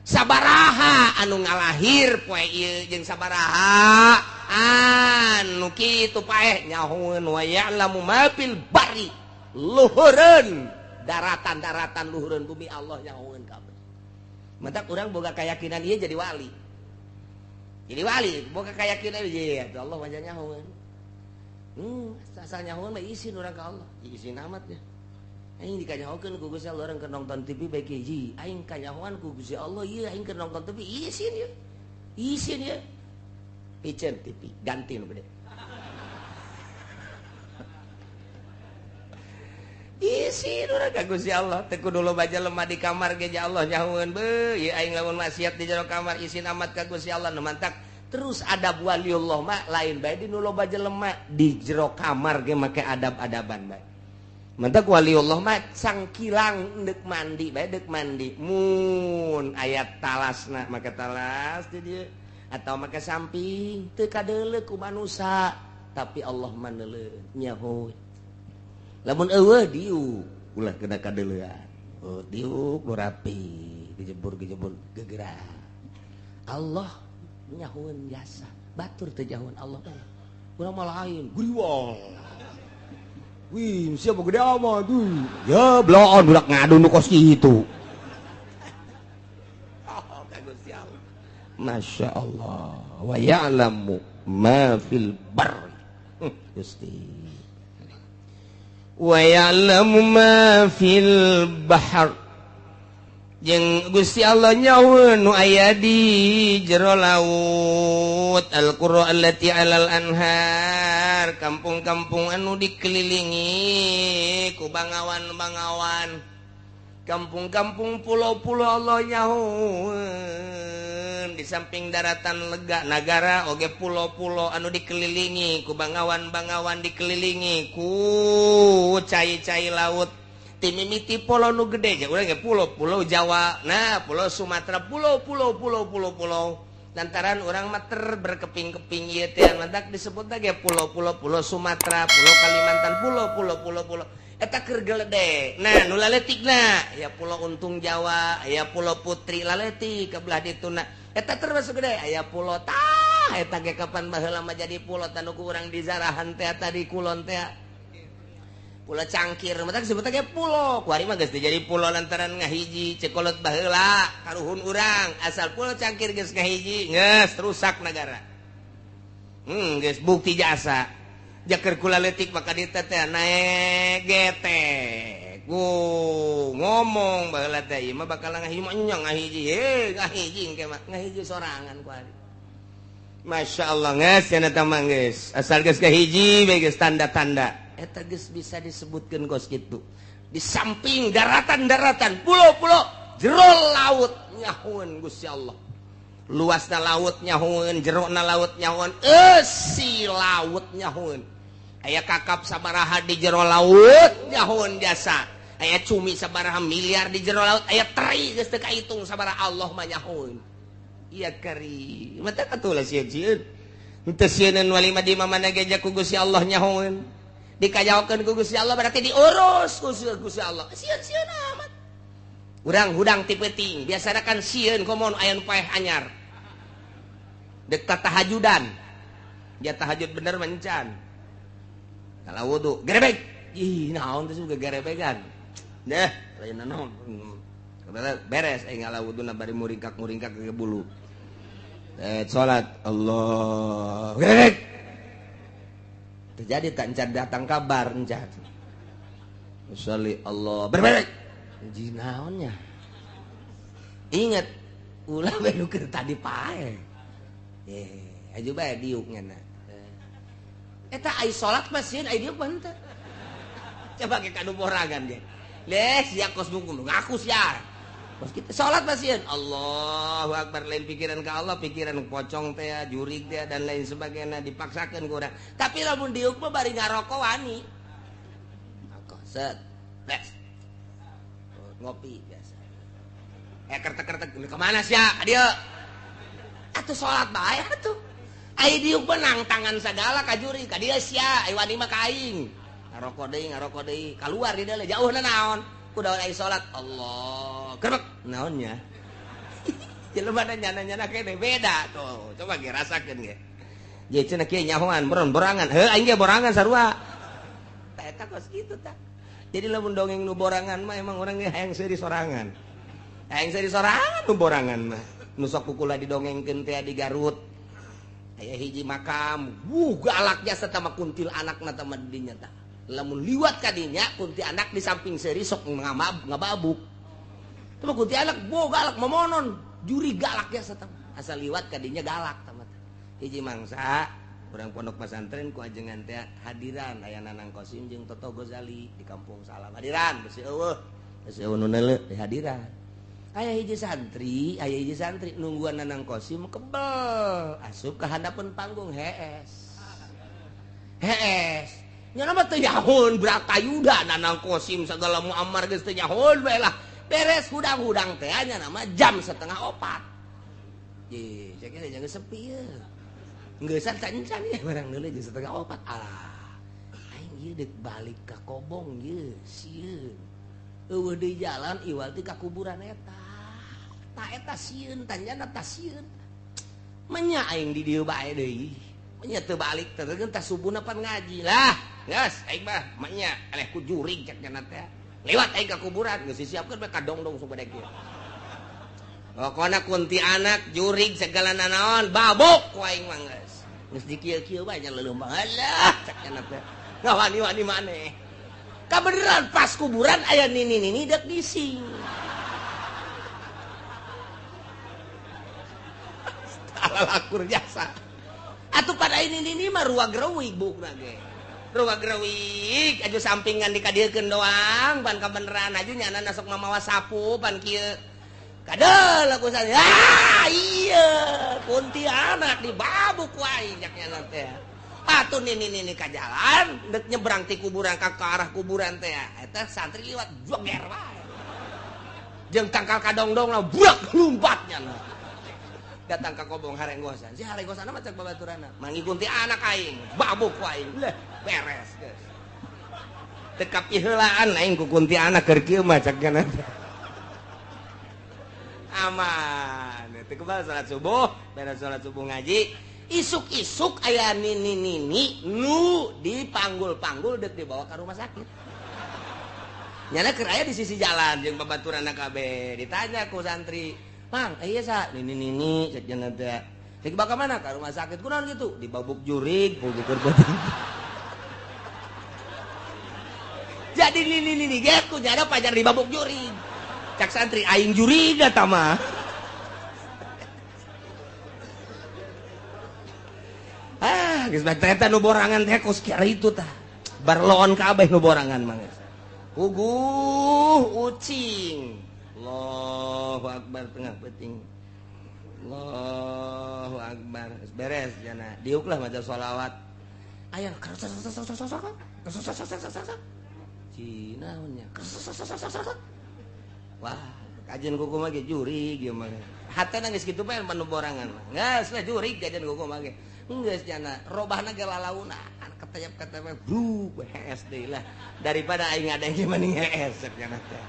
Sabaraha anu ngalahir poe ieu jeung sabaraha anu kitu paeh nyahoeun wa ya'lamu ma fil barri. Luhureun daratan-daratan luhureun bumi Allah nyahoeun kabeh. Mantak urang boga keyakinan ieu jadi wali. Jadi wali boga keyakinan ieu Allah mah nyahoeun. Asal nyahoeun mah isin urang ka Allah. Isin amat ya. Aing dikanyahokeun ku Gusti Allah urang keur nonton TV bae hiji. Aing kanyahoan ku Gusti Allah ieu aing keur nonton TV isin ieu. Isin ieu. Piceun TV ganti nu gede. Isin urang ka Gusti Allah teu kudu loba jelema di kamar ge Allah nyahoeun beuh ieu aing lamun maksiat di jero kamar isin amat ka Gusti Allah nu mantak terus adab waliullah mah lain bae di nu loba jelema di jero kamar ge make adab-adaban bae. Mantak waliullah mah cangkilang deuk mandi bae deuk mandi mun aya talasna make talas di dieu atau make samping teu kadeuleu ku manusa tapi Allah mah neuleuh nyahoeun. Lamun eueuh diuk ulah kena kadeuleuan. Oh diuk nu rapi gejebur-gejebur gegerak. Allah nyahoeun jasa batur teu nyahoeun Allah. Urang mah lain guriwang. Wih, siapa gede amat tuh? Ya, beloon budak ngadu nu kos kitu. Oh, ka Gusti Allah. Masya Allah. Wa ya'lamu ma fil barri. Gusti. Wa ya'lamu ma fil bahr. Jeung Gusti Allah nyahoeun nu aya di jero laut. Al-qura allati 'alal anhar, kampung-kampung anu dikelilingi ku bangawan-bangawan, kampung-kampung pulau-pulau Allah nyahoeun. Di samping daratan lega nagara oge pulau-pulau anu dikelilingi ku bangawan-bangawan, dikelilingi ku cai-cai laut. Timimiti pulau nu gede ja urang ge pulau-pulau Jawa, nah pulau Sumatera, pulau-pulau pulau-pulau pulau. Lantaran orang mah ter berkeping-keping ieu teh mantak disebut ge pulau-pulau, pulau Sumatera, pulau Kalimantan, pulau-pulau pulau-pulau. Eta keur geledek. Nah, nu laletikna ya pulau Untung Jawa, aya pulau Putri laletik ka belah dituna. Eta termasuk gede, aya pulau tah eta ge kapan baheula mah jadi pulau tanu ku urang di zarahan teh tadi kulon teh. Pulau Cangkir, matak disebut ge pulau. Kuari mah geus jadi pulau lantaran ngahiji cekolot baheula karuhun urang asal pulau Cangkir geus ngahiji geus rusak nagara. Geus bukti jasa. Jaker kula leutik maka dieu teh naek getek. Ngomong baheula teh ieu mah bakal ngahiji mah nya ngahiji heuh ngahiji engke mah ngahiji sorangan kuari. Masya Allah geus cenah teh mah geus asal geus ngahiji bae geus tanda-tanda. Eta geus bisa disebutkeun kos kitu. Di samping daratan-daratan, pulau-pulau, jero laut nyahoeun Gusti Allah. Luasna laut nyahoeun, jerona laut nyahoeun, eusi laut nyahoeun. Aya kakap sabaraha di jero laut nyahoeun jasa. Aya cumi sabaraha miliar di jero laut, aya teri geus teu kaitung sabaraha Allah mah nyahoeun. Iya kari. Mata atuh lah sieun-sieun. Henteu sieuneun wali mah di mana ge ku Gusti Allah nyahoeun. Dikajaokeun ku Gusti Allah berarti diurus ku Gusti Allah. Sieun-sieun amat. Urang hudang ti peuting, biasana kan sieun komo aya nu paeh anyar. Deuk tahajudan. Dia tahajud bener mencan. Kalau wudu, gerebek. Ih, naon teh suka gerebegan. Deh, lain naon. Beres aing ngala wuduna bari muringkak-muringkak ke bulu. Salat Allah. Gerebek. Terjadi tak encan datang kabar encan. Sholli Allah berbalik. Jinaonnya. Ingat ulah bae nu keur tadi pae. Aju bae diuk ngana. Eta ai salat mah sieun ai diuk mah henteu. Coba ke kanu borangan ge. Leh sia kos buku ngaku sia. Pas kita salat pasieun Allahu akbar lain pikiran ka Allah, pikiran pocong teh, jurig teh dan lain sebagainya dipaksakeun ku urang. Tapi lamun diuk mah bari ngarokok wani. Rokok set. Bes. Ngopi biasa. Kertek-kertek kemana sia? Ka dieu. Atuh salat bae atuh. Ai diuk menang tangan sagala ka jurig ka dieu sia, ai wani mah ka aing. Ngarokok deui, kaluar di dieu jauhna naon? Kudu ai salat Allah. Gerbek naonnya? Jelema nyana-nyana kene beda tuh. Coba ge rasakeun ge. Ye cenah kieu nyahoan borangan. Heuh aing ge borangan sarua. Tah eta kos kitu tah. Jadi lamun dongeng nu borangan mah emang urang ge hayang seuri sorangan. Hayang seuri sorangan nu borangan mah. Nu sok kukula didongengkeun teh di Garut. Aya hiji makam, wuh galak jasa tama kuntil anakna tama dinya tah. Lamun liwat ka dinya kunti anak di samping seuri sok ngababuk. Tama kunti anak bo galak momonon, juri galak jasa tama. Asal liwat ka dinya galak tama. Hiji mangsa urang pondok pesantren ku ajengan teh hadiran aya Nanang Kosim jeung Toto Gozali di Kampung Salam. Hadiran besi eueuh, besi eueuh nu neuleuh di hadiran. Aya hiji santri nungguan Nanang Kosim kebel asup ka handapeun panggung hees. Hees. Nya mah teu nyahoon Bratayuda Nanang Kosim sagala Muammar geus teu nyahoon bae lah. Beres hudang-hudang teh nya nama jam 3:30. Ye, cek jangan sepi ye. Ngeusan cancan ya barang deuleu jam 3:30. Alah. Aing ieu deuk balik ka Kobong ye, sieun. Eueuh deui jalan iwal ti ka kuburan eta. Ta eta sieun tanyana ta sieun. Menya aing di dieu bae deui. Menya teu balik teh teh subuhna pan ngaji lah. Geus aing mah menya eleh ku jurig cek nya teh. Lewat aing ka kuburan geus disiapkeun bae ka dongdong supaya kieu. Pokona kunti anak jurig segala nanaon babuk ku aing mah geus. Geus dikieu-kieu bae nya leuleum alah cek nya teh. Ngawani-wani maneh. Kabeneran pas kuburan aya nini-nini dek bising. Lakur jasa. Atuh pada ini mah ruang gerewik bukna ge. Ruang gerewik aju sampingan dikadiekeun doang ban kabeneran aju nyana sok mamawa sapu pan kieu. Kadeul aku sa. Ah iya kuntianak dibabuk ku aing cak nyana teh. Atuh nini-nini ka jalan dek nyebrang ti kuburan ka arah kuburan teh. Eta santri liwat joger wae. Jeung tangkal kadongdong lah burak lumpat nyana. Datang ka Kobong harenggosan. Si harenggosan mah cek babaturana. Mangikuti anak aing, babuk ku aing. Leh, beres geus. Teu kapiheulaan aing ku kunti anak keur kieu mah cek nya. Aman. Teu kebal salat subuh, beres salat subuh ngaji. Isuk-isuk aya nini-nini nu dipanggul-panggul deuk dibawa ka rumah sakit. Nyana keur aya di sisi jalan jeung babaturana kabeh. Ditanya ku santri, "Mang, iya sa, nini-nini cek nya teh. Cek bakal mana ka rumah sakit kunaon kitu? Dibabuk jurig, bukur beuting." Jadi nini-nini ge ku nyana pajar dibabuk jurig. Cak santri aing jurig eta mah. Ah, geus bae eta nu borangan teh kos kieu itu tah. Barloon kabeh nu borangan mah geus. Puguh ucing. Allahu akbar tengah peuting. Allahu akbar. Beres jana. Diuklah maca sholawat. Aya Cina nya. Wah, kajian kuku mah ge jurig ieu mah. Hatena geus kitu bae manu borangan mah. Geus lah jurig kajian kuku mah ge. Geus jana robahna ge lalauna ketayap-ketayap bru hees deui lah. Daripada aing ngadeng mending hees cek jana teh.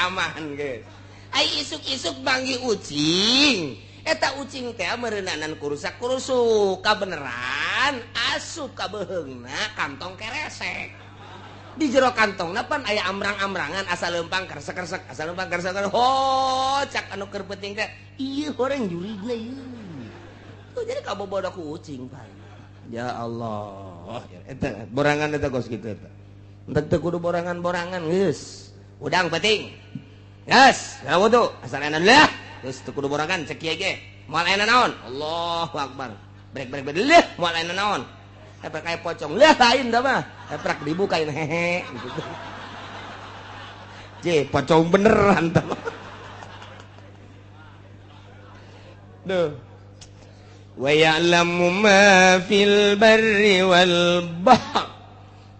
Aman geus. Ai isuk-isuk banggi ucing. Eta ucing teh meureunanan kurusak-kurusuk kabeneran asup ka beuheungna kantong keresek. Di jero kantongna pan aya amrang-amrangan asal leumpang keresek-keresek, asal leumpang keresek. Ho, cak anu keur peuting teh, ieu horeng jurigna ieu. Tuh jadi kabobodo ku ucing pan. Ya Allah, eta borangan eta kos kitu eta. Entek teu kudu borangan-borangan geus. Udang penting. Yes, ya wudu, asal enak lah. Terus teu kudu borangan cek kieu ge. Moal aya naon? Allahu akbar. Brek brek brek leuh, moal aya naon? Epek kayak pocong. Leuh lain da mah. Epek dibukain hehe gitu. Je, pocong beneran tah mah. Duh. Wa ya'lamu ma fil barri wal bahr.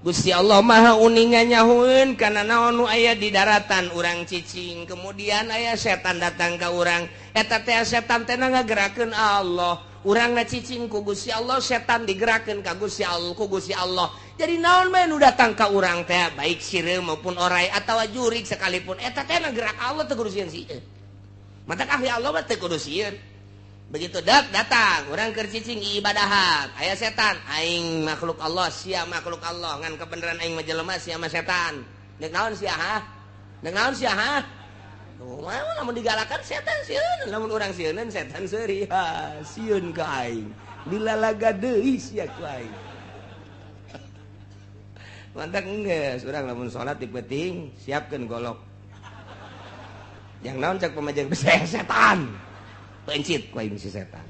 Gusti Allah Maha uninga nyahueun kana naon nu aya di daratan urang cicing, kemudian aya setan datang ka urang, eta teh setan teh ngagerakeun Allah. Urang na cicing ku Gusti Allah, setan digerakkeun ka Gusti Allah, ku Gusti Allah. Jadi naon bae nu datang ka urang teh, baik sireum maupun orai atawa jurig sekalipun, eta teh gerak Allah teu kudu sieun sieun. Matak ahli Allah mah teu kudu sieun. Begitu dak datang urang keur cicing ibadahan, aya setan, aing makhluk Allah, sia makhluk Allah, ngan kebenaran aing mah jelema sia mah setan. Deuk naon sia ha? Deuk naon sia ha? Tuh, lamun digalakan setan sieun, lamun urang sieuneun setan seuri, ha, sieun ka aing. Dilalaga deui sia ku aing. Mantak geus urang lamun salat di peuting siapkeun golok. Yang naon cak pamajikan setan. Pencit ku aing si setan.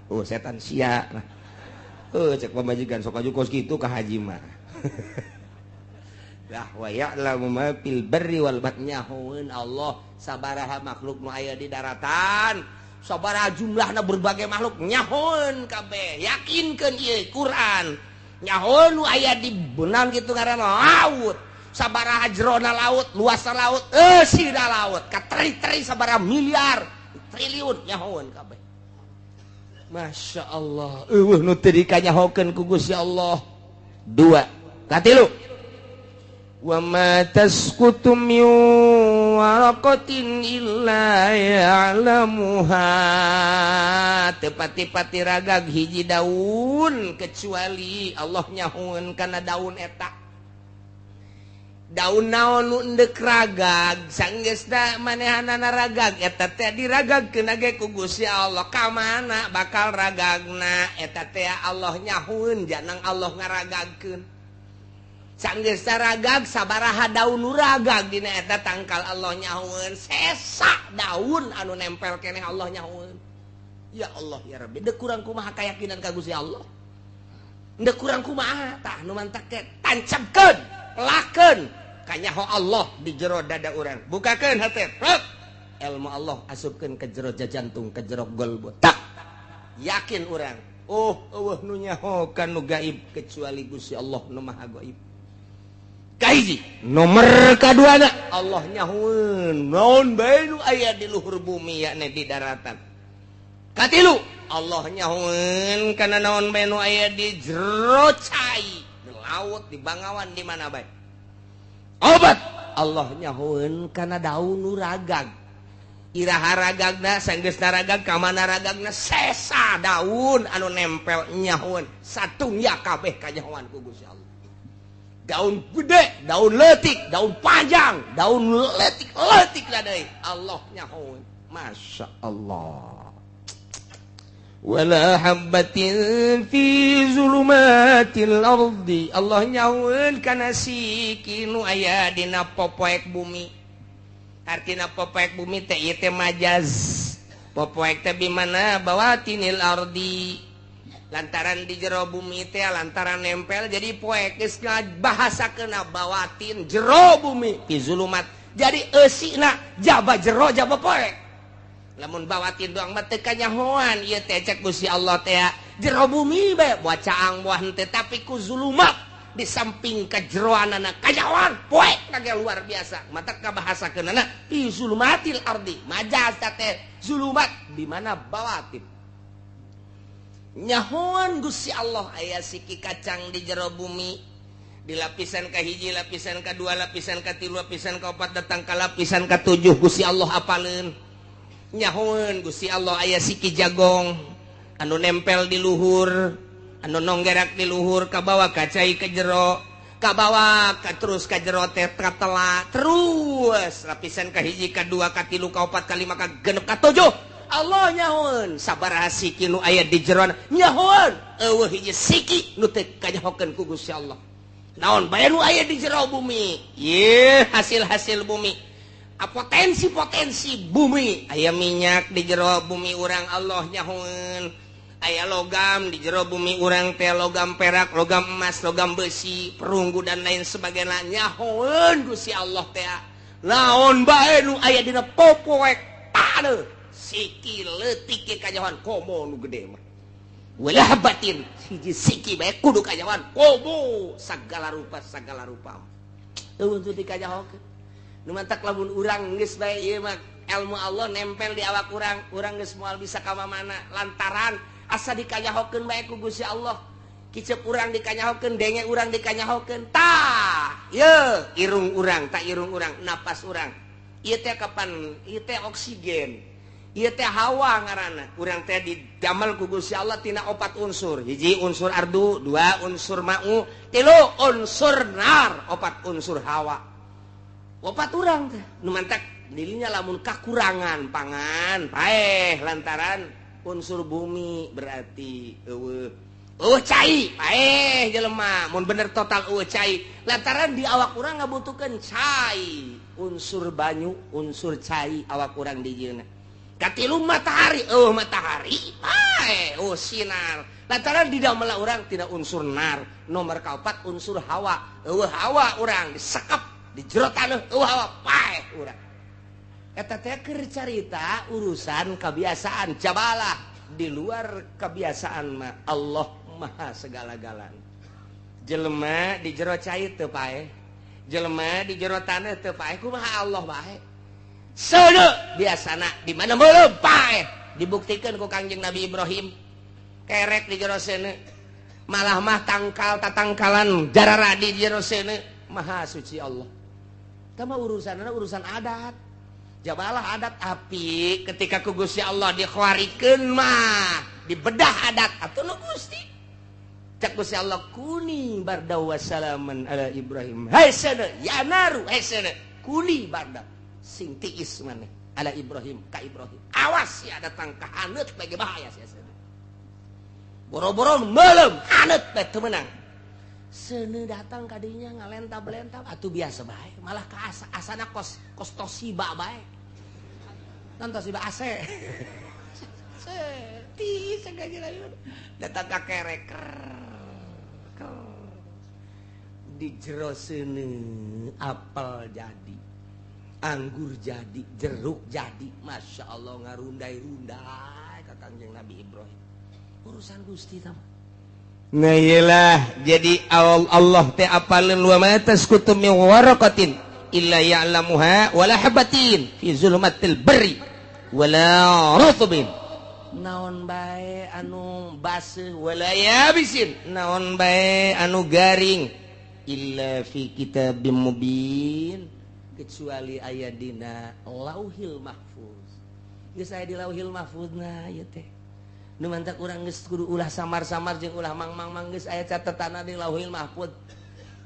Oh, setan sia. Oh, cek pamajikan sok aju kos kitu ka haji mah. Lah wa ya'lamu ma fil barri wal bahri, nyahoeun Allah sabaraha makhluk nu aya di daratan, sabaraha jumlahna berbagai makhluk nyahoeun kabeh. Yakinkeun ieu Quran. Nyahoeun nu aya di beunang kitu ngaranna laut. Sabaraha jerona laut, luasna laut, eusina laut, kateri-teri sabaraha miliar, triliun nyahoeun kabeh. Masya Allah, eueuh nu teu dikanyahokeun ku Gusti Allah. Dua, katilu. Wa ma tasqutu min waraqatin illa ya'lamuha. Teu pati-pati ragag hiji daun kecuali Allah nyahoeun kana daun eta. Daun naon nu endek ragag sanggeusna manehanana ragag eta teh diragagkeun ge ku Gusti Allah. Ka mana bakal ragagna eta teh Allah nyahueun, janang Allah ngaragagkeun. Sanggeusna ragag sabaraha daun nu ragag dina eta tangkal Allah nyahueun, sesa daun anu nempel keneh Allah nyahueun. Ya Allah ya Rabbi, deuk kurang kumaha kayakinan ka Gusti Allah. Deuk kurang kumaha tah nu mantak teh tancapkeun, lakeun kanyaho Allah di jero dada urang. Bukakeun hate, rek. Ilmu Allah asupkeun ke jero jantung, ke jero golbo. Tak yakin urang. Oh, eueuh nu nyaho ka nu gaib kecuali Gusti Allah nu Maha Gaib. Kahiji, nomor kaduana Allah nyahoeun naon bae nu aya di luhur bumi yakni di daratan. Katilu, Allah nyahoeun kana naon bae nu aya di jero cai, di laut, di bangawan, di mana bae. Obat Allah nyahoeun kana daun nu ragag. Iraha ragagna sanggeusna ragag ka mana ragagna sesa daun anu nempel nyahoeun satungya kabeh kanyahoan ku Gusti Allah. Daun gede, daun leutik, daun panjang, daun leutik-leutik lah deui Allah nyahoeun. Masya Allah. Wala habbatin fi zulumatil ardi, Allah nyahoeun kana siki nu aya dina popoek bumi. Artina popoek bumi teh ieu teh majaz. Popoek teh bimana bawatinil ardi, lantaran di jero bumi teh lantaran nempel jadi poek geus bahasakeun bawatin jero bumi fi zulumat. Jadi eusina jaba jero jaba poek. Lamun bawatin doang mah teu kanyahoan ieu teh cek Gusti Allah teh jero bumi bae buah caang buah henteu, tapi ku zulumat di samping kajeroanana kanyahoan poek kage luar biasa. Mata kabahasakeunana fi zulumatil ardi majaz teh zulumat di mana bawatin. Nyahoan Gusti Allah aya siki kacang di jero bumi, di lapisan kahiji, lapisan kadua, lapisan katilu, lapisan kaopat, datang ka lapisan katujuh Gusti Allah apaleun. Nyahoeun Gusti Allah aya siki jagong anu nempel di luhur, anu nonggerak di luhur kabawa ka cai ka jero, kabawa ka terus ka jero teh katela terus lapisan kahiji, kadua, katilu, kaopat, kalima, kagenep, katujuh. Allah nyahoeun sabaraha siki nu aya di jeroan nyahoeun eueuh hiji siki nu teu kanyahokeun ku Gusti Allah. Naon bae nu aya di jero bumi, ieu hasil-hasil bumi, potensi-potensi bumi. Aya minyak di jero bumi urang Allah nyahoeun, aya logam di jero bumi urang teh logam perak, logam emas, logam besi, perunggu dan lain sebagainya nyahoeun Gusti Allah teh. Naon bae nu aya dina popoek taneuh Siki leutik ge kanyahoan komo nu gede mah. Wala habatin hiji siki bae kudu kanyahoan komo sagala rupa sagala rupa. Eueuh teu dikanyahokeun. Nu mantak lamun urang geus bae ieu mah ilmu Allah nempel di awak urang, urang geus moal bisa ka mana lantaran asa dikanyahokeun bae ku Gusti Allah. Kicep urang dikanyahokeun, denge urang dikanyahokeun. Tah, ye irung urang, tak irung urang, napas urang. Ieu teh kapan? Ieu teh oksigen. Ieu teh hawa ngaranna. Urang teh didamel ku Gusti Allah tina opat unsur. Hiji unsur ardu, dua unsur ma'u, tilu unsur nar, opat unsur hawa. Opat urang teh. Nu mantak dirinya lamun kakurangan pangan, paeh lantaran unsur bumi berarti eueuh. Eueuh cai, paeh jelema, mun bener total eueuh cai. Lantaran di awak urang ngabutuhkeun cai, unsur banyu, unsur cai awak urang dijieunna. Katilu matahari, eueuh matahari, paeh, eueuh sinar. Lantaran di damel urang tina unsur nar. Nomor kaopat unsur hawa, eueuh hawa urang disekep di jero taneuh, eueuh hawa paeh urang. Eta teh keur carita urusan kebiasaan jabalah, di luar kebiasaan mah Allah maha segala-galana. Jelema di jero cai teu paeh, jelema di jero taneuh teu paeh, kumaha Allah bae. Seuneu biasana di mana meuleum paeh, dibuktikeun ku Kangjeng Nabi Ibrahim. Kerek di jero seuneu, malah mah tangkal tatangkalan jararadi di jero seuneu, maha suci Allah. Tah mah urusanna urusan adat. Jabalah adat api ketika ku Gusti Allah dikhuarikeun mah dibedah adat atuh nu Gusti. Cak Gusti Allah kuni barda wassalaman ala Ibrahim. Hai seuneu ya naru, hai seuneu kuni barda sing tiis maneh ala Ibrahim ka Ibrahim. Awas ya datang ka haneut bae bahaya sia seuneu. Boro-boro meuleum haneut bae teu meunang. Seuneu datang ka dinya ngalentab-lentab atuh biasa bae, malah ka asana kos kos Toshiba bae. Nan Toshiba AC. Tiis sagala datang ka kerek. Di jero seuneu apel jadi, anggur jadi, jeruk jadi, masya Allah ngarundai-rundai ka Kangjeng Nabi Ibrahim. Urusan Gusti tah. Nah iyalah, jadi Allah teh apaleun wa ma tasqutu min waraqatin illa ya'lamuha wala habatin fi zulumatil barri wala rutbin. Naon bae anu baseuh wala yabisin, naon bae anu garing illa fi kitabim mubin, kecuali aya dina Lauhil Mahfuz. Geus aya di Lauhil Mahfuz na ieu teh. Nu mantak urang geus kudu ulah samar-samar jeung ulah mang-mang-mang, geus aya catetanna di Lauhil Mahfuz.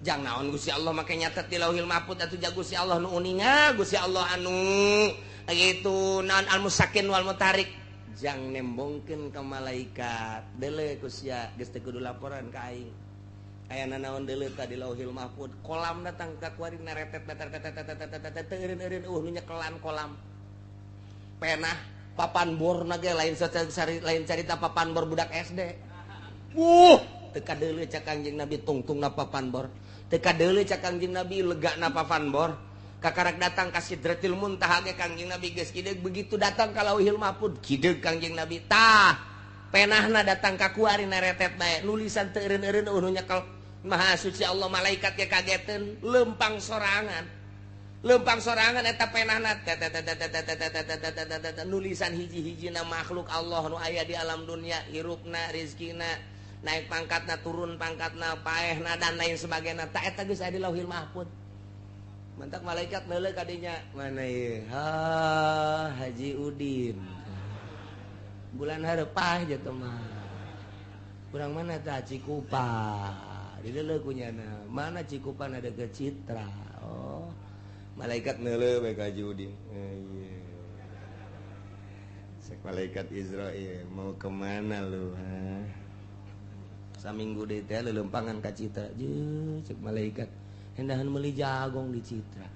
Jang naon Gusti Allah make nyatet di Lauhil Mahfuz atuh ja Gusti Allah nu uninga, Gusti Allah anu kitu naon al-musakin wal mutarik. Jang nembongkeun ka malaikat, deuleu ku sia geus teu kudu laporan ka aing. Aya nanaon deuleu ka di Lauhil Mahfuz, kolam datang ka kuari naretet tetet teu eureun-eureun eueuh nu nyekelan kolam. Penah papan bor na ge lain lain carita papan bor budak SD. Wuh, teu kadeuleu cak Kangjeng Nabi tungtungna papan bor. Teu kadeuleu cak Kangjeng Nabi legana papan bor. Kakarak datang ka Sidratil Muntaha ge Kangjeng Nabi geus kideug, begitu datang ka Lauhil Mahfuz kideug Kangjeng Nabi. Tah, penahna datang ka kuari naretet bae, nulisan teu eureun-eureun eueuh nu nyekel. Maha suci Allah, malaikat ge kageteun, lempang sorangan. Lempang sorangan eta penahna nulisan hiji-hijina makhluk Allah nu aya di alam dunia, hirupna, rezekina, naik pangkatna, turun pangkatna, paehna dan lain sebagainya. Ta eta geus aya di Lauhil Mahfuz. Mantak malaikat neuleuh ka dinya, mana ieu? Ha, Haji Udin. Bulan hareup je teh mah. Urang mana tah Cikupa. Dideuleuh ku nyana. Mana Cikupa na deukeut Citra. Oh. Malaikat neuleuh bae ka Haji Udin. Ieu. Sek malaikat Israil mau kemana lu? Ha? Saminggu deui teh leuleumpangan ka Citra. Jeung cek malaikat hendahan meuli jagong di Citra.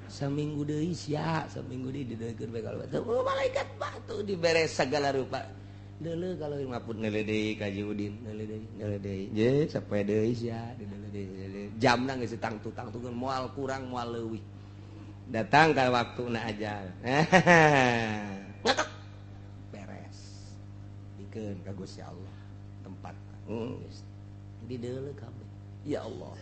Saminggu deui sia, saminggu deui dideuleukeun bae kalau teu malaikat batu dibere sagala rupa. Deuleuh kalau maput neuleuh deui ka Haji Udin, neuleuh deui, neuleuh deui. Je sapoe deui sia, dideuleuh deui. Jamna geus tangtu-tangtukeun moal kurang moal leuwih. Datang ka waktuna ajal. Ngetok. Dibikeun ka Gusti Allah tempat. Dideuleu kabeh. Ya Allah.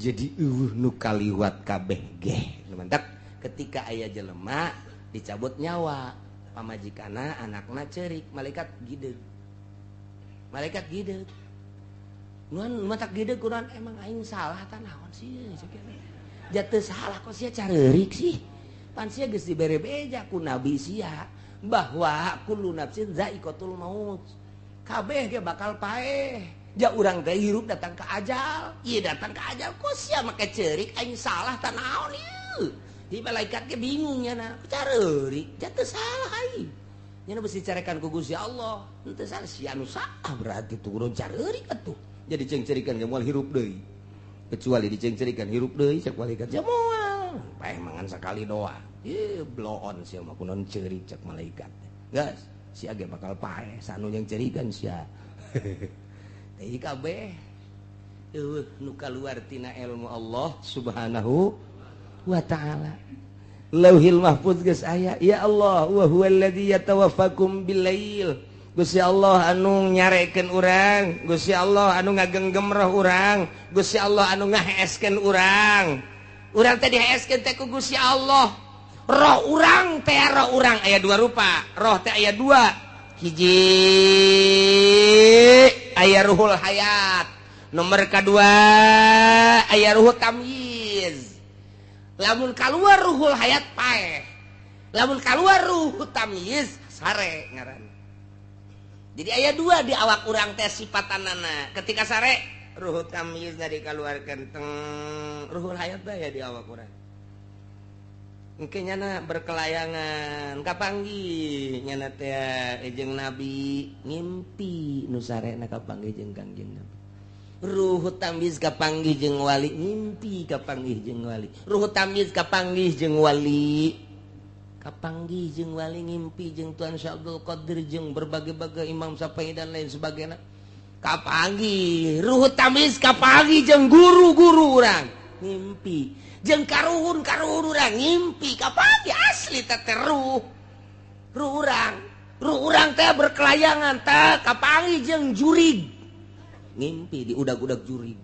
Jadi eueuh nu kaliwat kabeh geh. Mantap ketika aya jelema dicabut nyawa, pamajikana anakna ceurik, malaikat gideug. Malaikat gideug. Nuan matak gideug kunaon emang aing salah tah naon sih? Jatuh salah kok sia careurik sih. Pan sia geus dibere beja ku nabi sia bahwa kullu nafsin zaiqatul maut. Kabeh ge bakal paeh. Ja urang teh hirup datang ke ajal. Ieu datang ke ajal kok sia make ceurik aing salah tah naon ieu. Di malaikat ge bingung nya careurik jatuh salah aing. Nya besi carekan ku Gusti Allah. Henteu salah sia nu salah berarti turun careurik atuh. Jadi cengcerikan ge moal hirup deui. Kecuali dicengcerikan hirup deui cek malaikat sia moal. Paeh mangan sakali doang. Ieu bloon sia mah kunaon ceurik cek malaikat. Geus sia ge bakal paeh sanu yang cerikan sia. Teh kabeh eueuh nu kaluar tina ilmu Allah Subhanahu wa ta'ala. Lauhil Mahfuz geus aya, ya Allah wa huwallazi yatawaffakum billail. Gusti Allah anu nyarekeun urang, Gusti Allah anu ngagenggem roh urang, Gusti Allah anu ngaheeskeun urang. Urang teh diheeskeun teh ku Gusti Allah. Roh urang teh roh urang aya dua rupa, roh teh aya dua. Hiji aya ruhul hayat, nomor kedua aya ruhul tamyiz. Lamun kaluar ruhul hayat paeh, lamun kaluar ruh tamyiz sare ngaran. Jadi aya dua di awak urang teh sifatanana. Ketika sare ruh tamyiz dari kaluarkeun teng ruhul hayat bae di awak urang. Engke nyana berkelayangan kapanggih nyana teh jeung nabi ngimpi nu sarena kapanggih jeung Kangjeng Nabi. Ruh tamyiz kapanggih jeung wali ngimpi kapanggih jeung wali. Ruh tamyiz kapanggih jeung wali. Kapanggih jeung wali ngimpi jeung Tuan Syekh Abdul Qadir jeung berbagai-bagai Imam Syafi'i dan lain sebagainya. Kapanggih ruh tamyiz kapanggih jeung guru-guru urang ngimpi. Jeung karuhun-karuhun urang ngimpi kapanggih asli teh ruh. Ruh urang, ruh urang teh berkelayangan teh kapanggih jeung jurig. Ngimpi diudag-udag jurig.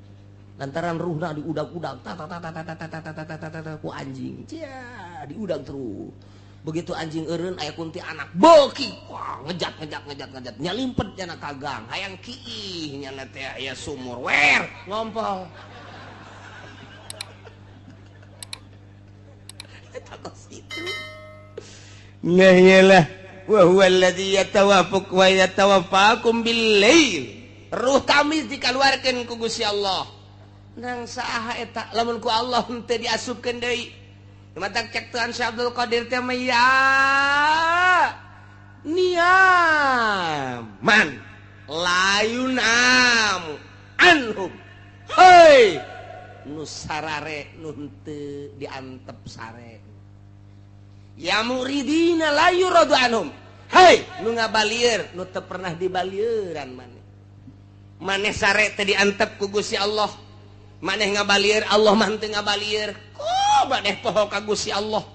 Lantaran ruhna diudag-udag ta ta ta ta ta ta ta ta ta ta ku anjing. Cia, diudag terus. Begitu anjing eureun aya kunti anak beuki, wah ngejat ngejat ngejat ngejat nyalimpet nyana ka gang, hayang kiih nyana teh aya sumur wer ngompol. Eta kos kitu. Nah iyalah wa huwa alladzi yatawaffakum wa yatawaffakum bil-lail. Ruh tamyiz dikaluarkeun ku Gusti Allah. Nang saha eta lamun ku Allah henteu diasupkeun deui. Matak cek Tuhan Syekh Abdul Qadir teh mah ya niaman layunam anhum. Hei nu sarare nu henteu diantep sare. Ya muridina la yuradu anhum. Hei nu ngabalieur nu teu pernah dibalieuran maneh. Maneh sare teh diantep ku Gusti Allah. Maneh ngabalieur Allah mah henteu ngabalieur. Ko maneh poho ka Gusti Allah.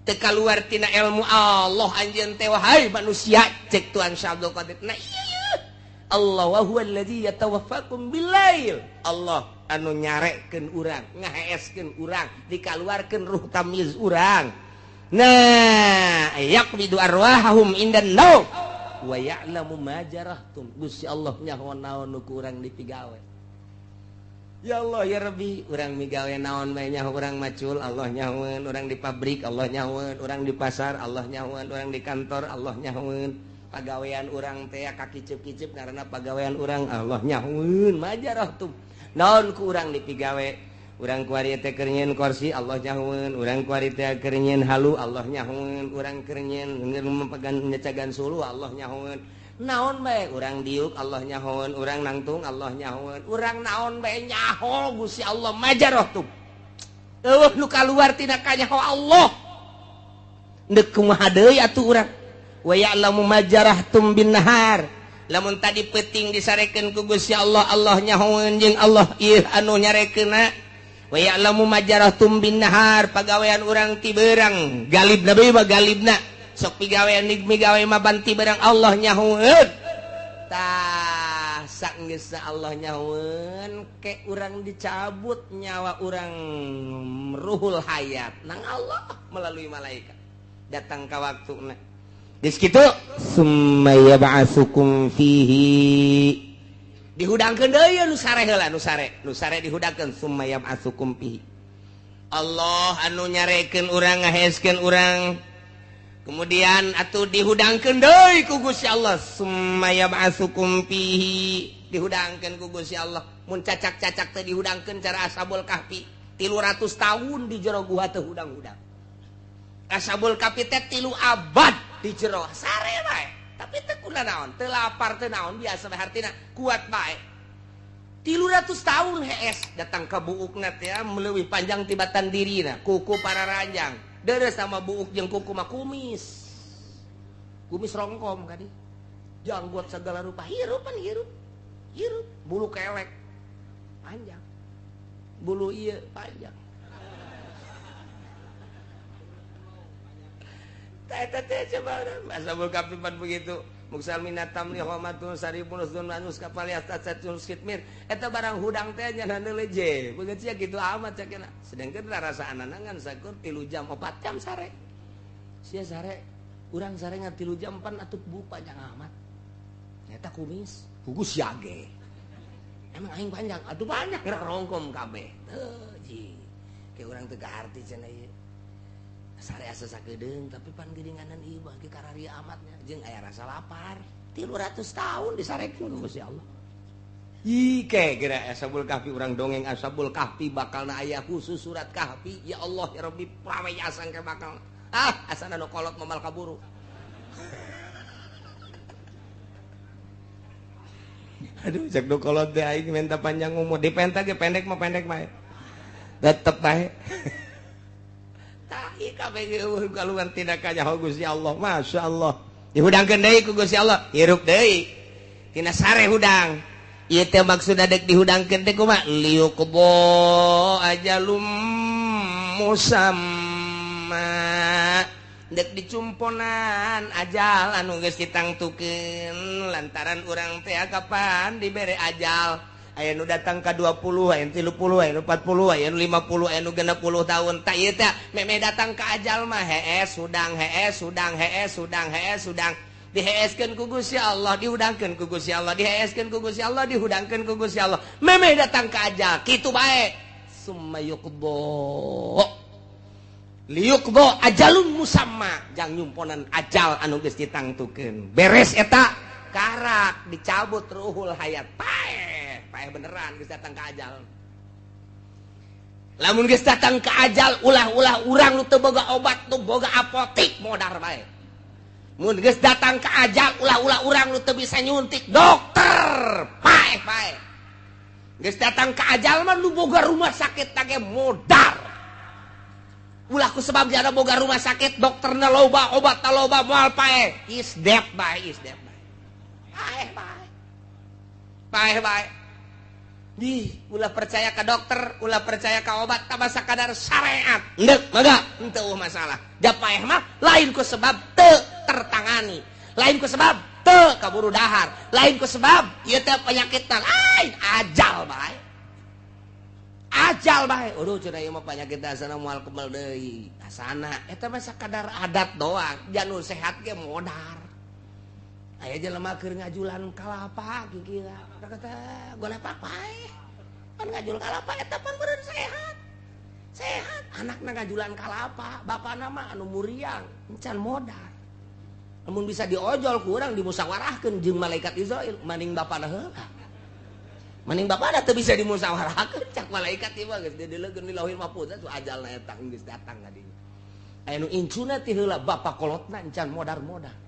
Teu kaluar tina ilmu Allah anjeun teh wahai manusia cek Tuhan Syekh Abdul Qadir. Nah ieu Allah wa huwa allazi yatawaffakum billail. Allah anu nyarekeun urang, ngaheeskeun urang, dikaluarkeun ruh tamyiz urang. Nah, yaqbidu arwahahum indan naum wa ya'lamu ma jarahtum. Gusti Allah nyaho naon nu ku urang dipigawe. Ya Allah ya Rabbi, urang migawe naon bae nyaho urang macul Allah nyahoeun, urang di pabrik Allah nyahoeun, urang di pasar Allah nyahoeun, urang di kantor Allah nyahoeun. Pagawean urang teh kakiceup-kiceup karena pagawean urang Allah nyahoeun majarahtum. Naon ku urang dipigawe? Urang kuari teh keur nyieun kursi Allah nyahoeun, urang kuari teh keur nyieun halu Allah nyahoeun, urang keur nyieun memegan nyecagan sulu Allah nyahoeun. Naon bae urang diuk Allah nyahoeun, urang nangtung Allah nyahoeun, urang naon bae nyaho Gusti Allah majarahtum. Eueuh nu kaluar tina kanyaho Allah. Deuk kumaha deui atuh urang? Wa ya'lamu ma jarahtum bin nahar. Lamun tadi peuting disarekeun ku Gusti Allah, Allah nyahoeun jeung Allah ieu anu nyarekeunna. Wa ya'lamu ma jarahtum bin nahar, pagawean urang ti beurang galibna bae mah galibna Sok pigawe migawe mah banti barang Allah nyahueun. Tah sanggeusna Allah nyahueun ke urang dicabut nyawa urang ruhul hayat nang Allah melalui malaikat. Datang ka waktuna. Geus kitu summa yab'atsukum fihi. Dihudangkeun deui nu sare heula nu sare dihudangkeun summa yab'atsukum fihi. Allah anu nyarekeun urang ngaheskeun urang. Kemudian atuh dihudangkeun deui ku Gusti Allah summa yab'atsukum fihi. Dihudangkeun ku Gusti Allah. Mun cacak-cacak teh dihudangkeun cara Ashabul Kahfi 300 tahun di jero guha teh hudang-hudang. Ashabul Kahfi teh 3 abad di jero sare bae. Tapi teu kuna naon, teu lapar teu naon, biasa bae hartina kuat bae. 300 tahun hees datang ka buukna teh leuwih panjang tibatan dirina, kuku para ranjang. Deres sama buuk jeung kuku mah kumis. Kumis rongkom kadi. Janggot segala rupa, hirup pan hirup. Hirup, bulu kelek panjang. Bulu ieu panjang. Eta teh coba Ashabul Kahfi pan begitu. Muksal minatam li homatun saribun usdun manus kapal yastatun skitmir. Eta barang hudang teh nya leje. Begitu sia kitu amat cakena. Sedangkan rarasaan ngan sakur 3 jam 4 jam sare. Sia sare urang sare ngan 3 jam pan atuh bu panjang amat. Eta kumis, hugus yage. Emang aing panjang, atuh banyak gerak rongkom kabeh. Teu ji. Ke urang teu kaharti cenah ieu. Sare asa sakedeung tapi pan geuninganan ieu mah ge kararia amatnya jeung aya rasa lapar. 300 tahun disarekeun ku Gusti Allah. Ih ke geura Ashabul Kahfi urang dongeng Ashabul Kahfi bakalna aya khusus surat Kahfi. Ya Allah ya Rabbi prawe asang ke bakal. Ah asana nu kolot momal kaburu. Aduh cek nu kolot teh aing minta panjang umur dipenta ge pendek mah pendek mah. Tetep bae. Tahi kabeh eueuh kaluar tindakannya Gusti Allah. Masya Allah. Dihudangkeun deui ku Gusti Allah, hirup deui. Tina sare hudang. Ieu teh maksudna dek dihudangkeun teh kumaha? Liyuqdo ajalum musamma. Dek dicumponan ajal anu geus ditangtukeun lantaran urang teh kapan dibere ajal. Aya nu datang ka 20, aya nu 30, aya nu 40, aya nu 50, aya nu 60 tahun. Tak ieu teh memeh datang ka ajal mah hees hudang hees hudang hees hudang hees hudang. Diheeskeun ku Gusti Allah, dihudangkeun ku Gusti Allah, diheeskeun ku Gusti Allah, dihudangkeun ku Gusti Allah. Memeh datang ka ajal kitu bae. Summa yuqdo. Liyuqdo ajalun musamma, jang nyumponan ajal anu geus ditangtukeun. Beres eta karak dicabut ruhul hayat. Paeh. Paeh beneran geus datang ka ajal. Lamun geus datang ka ajal ulah-ulah urang nu teu boga obat, nu boga apotik modar bae. Mun geus datang ka ajal ulah-ulah urang nu teu bisa nyuntik dokter, paeh bae. Geus datang ka ajal mah nu boga rumah sakit tage modar. Ulah ku sebab jana boga rumah sakit dokterna loba, obatna loba moal paeh. Is dead bae, is dead bae. Paeh bae. Paeh bae. Di ulah percaya ke dokter, ulah percaya ke obat, tambah sakadar syariat. Ndek, mangga, henteu masalah. Da paeh mah lain ku sebab teu tertangani, lain ku sebab teu kaburu dahar, lain ku sebab ieu teh penyakit lain ajal bae. Ajal bae. Aduh cenah ieu mah penyakit asana moal kebal deui. Asana eta mah sakadar adat doang, janur sehat ge modar. Aya jelema keur ngajulan kalapa kikira. Kata golepak paeh. Pan ngajul kalapa eta pan beureun sehat. Sehat anakna ngajulan kalapa, bapana mah anu muriang, encan modar. Lamun bisa diojol ku urang dimusawarahkeun jeung malaikat Israil, maning bapana heula. Maning bapana teu bisa dimusawarahkeun cak malaikat ieu mah geus dideleukeun di Lauhil Mahfuz atuh ajalna eta geus datang ka dinya. Aya nu incuna ti heula bapa kolotna encan modar-modar.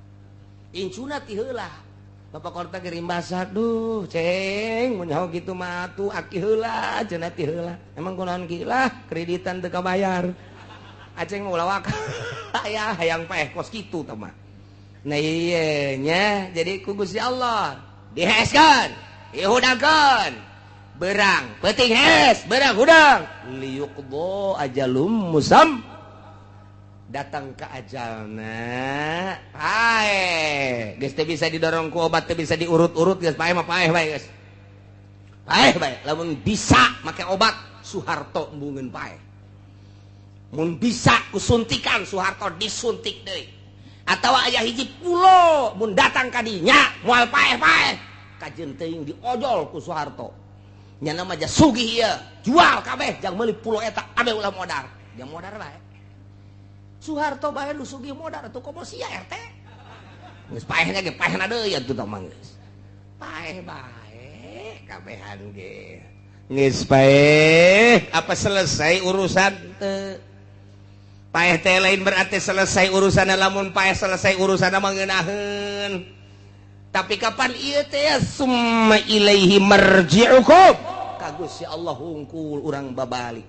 Incuna ti heula bapak kolotna ge rimbasa, duh ceng mun nyaho kitu mah atuh aki heula cenah ti heula. Emang kunaon ki lah kreditan teu kabayar. Aceng mah ulah waka. Aya hayang paeh kos kitu tah mah. Nah ieu nya jadi ku Gusti Allah diheskeun, dihudangkeun. Berang peuting hes, berang hudang. Liyuqdo ajalum musam. Datang ke ajalna paeh geus teu bisa didorong ku obat, teu bisa diurut-urut, geus paeh mah paeh bae geus. Paeh bae lamun bisa make obat Soeharto embungeun paeh. Mun bisa ku suntikan Soeharto disuntik deui. Atawa aya hiji pulo mun datang ka dinya moal paeh-paeh. Kajeun teuing diojol ku Soeharto. Nyana mah sugih ieu, jual kabeh jang meuli pulo eta kabeh ulah modar. Jang modar bae. Soeharto bae nu sugih modar atuh komo sia RT. Geus paehna ge paehna deui atuh tah mah geus. Paeh bae kabehan ge. Geus paeh, apa selesai urusan teu? Paeh teh lain berarti selesai urusan, lamun paeh selesai urusan mah ngeunaheun. Tapi kapan ieu teh summa ilaihi marji'ukum. Ka Gusti Allah hungkul urang babalik.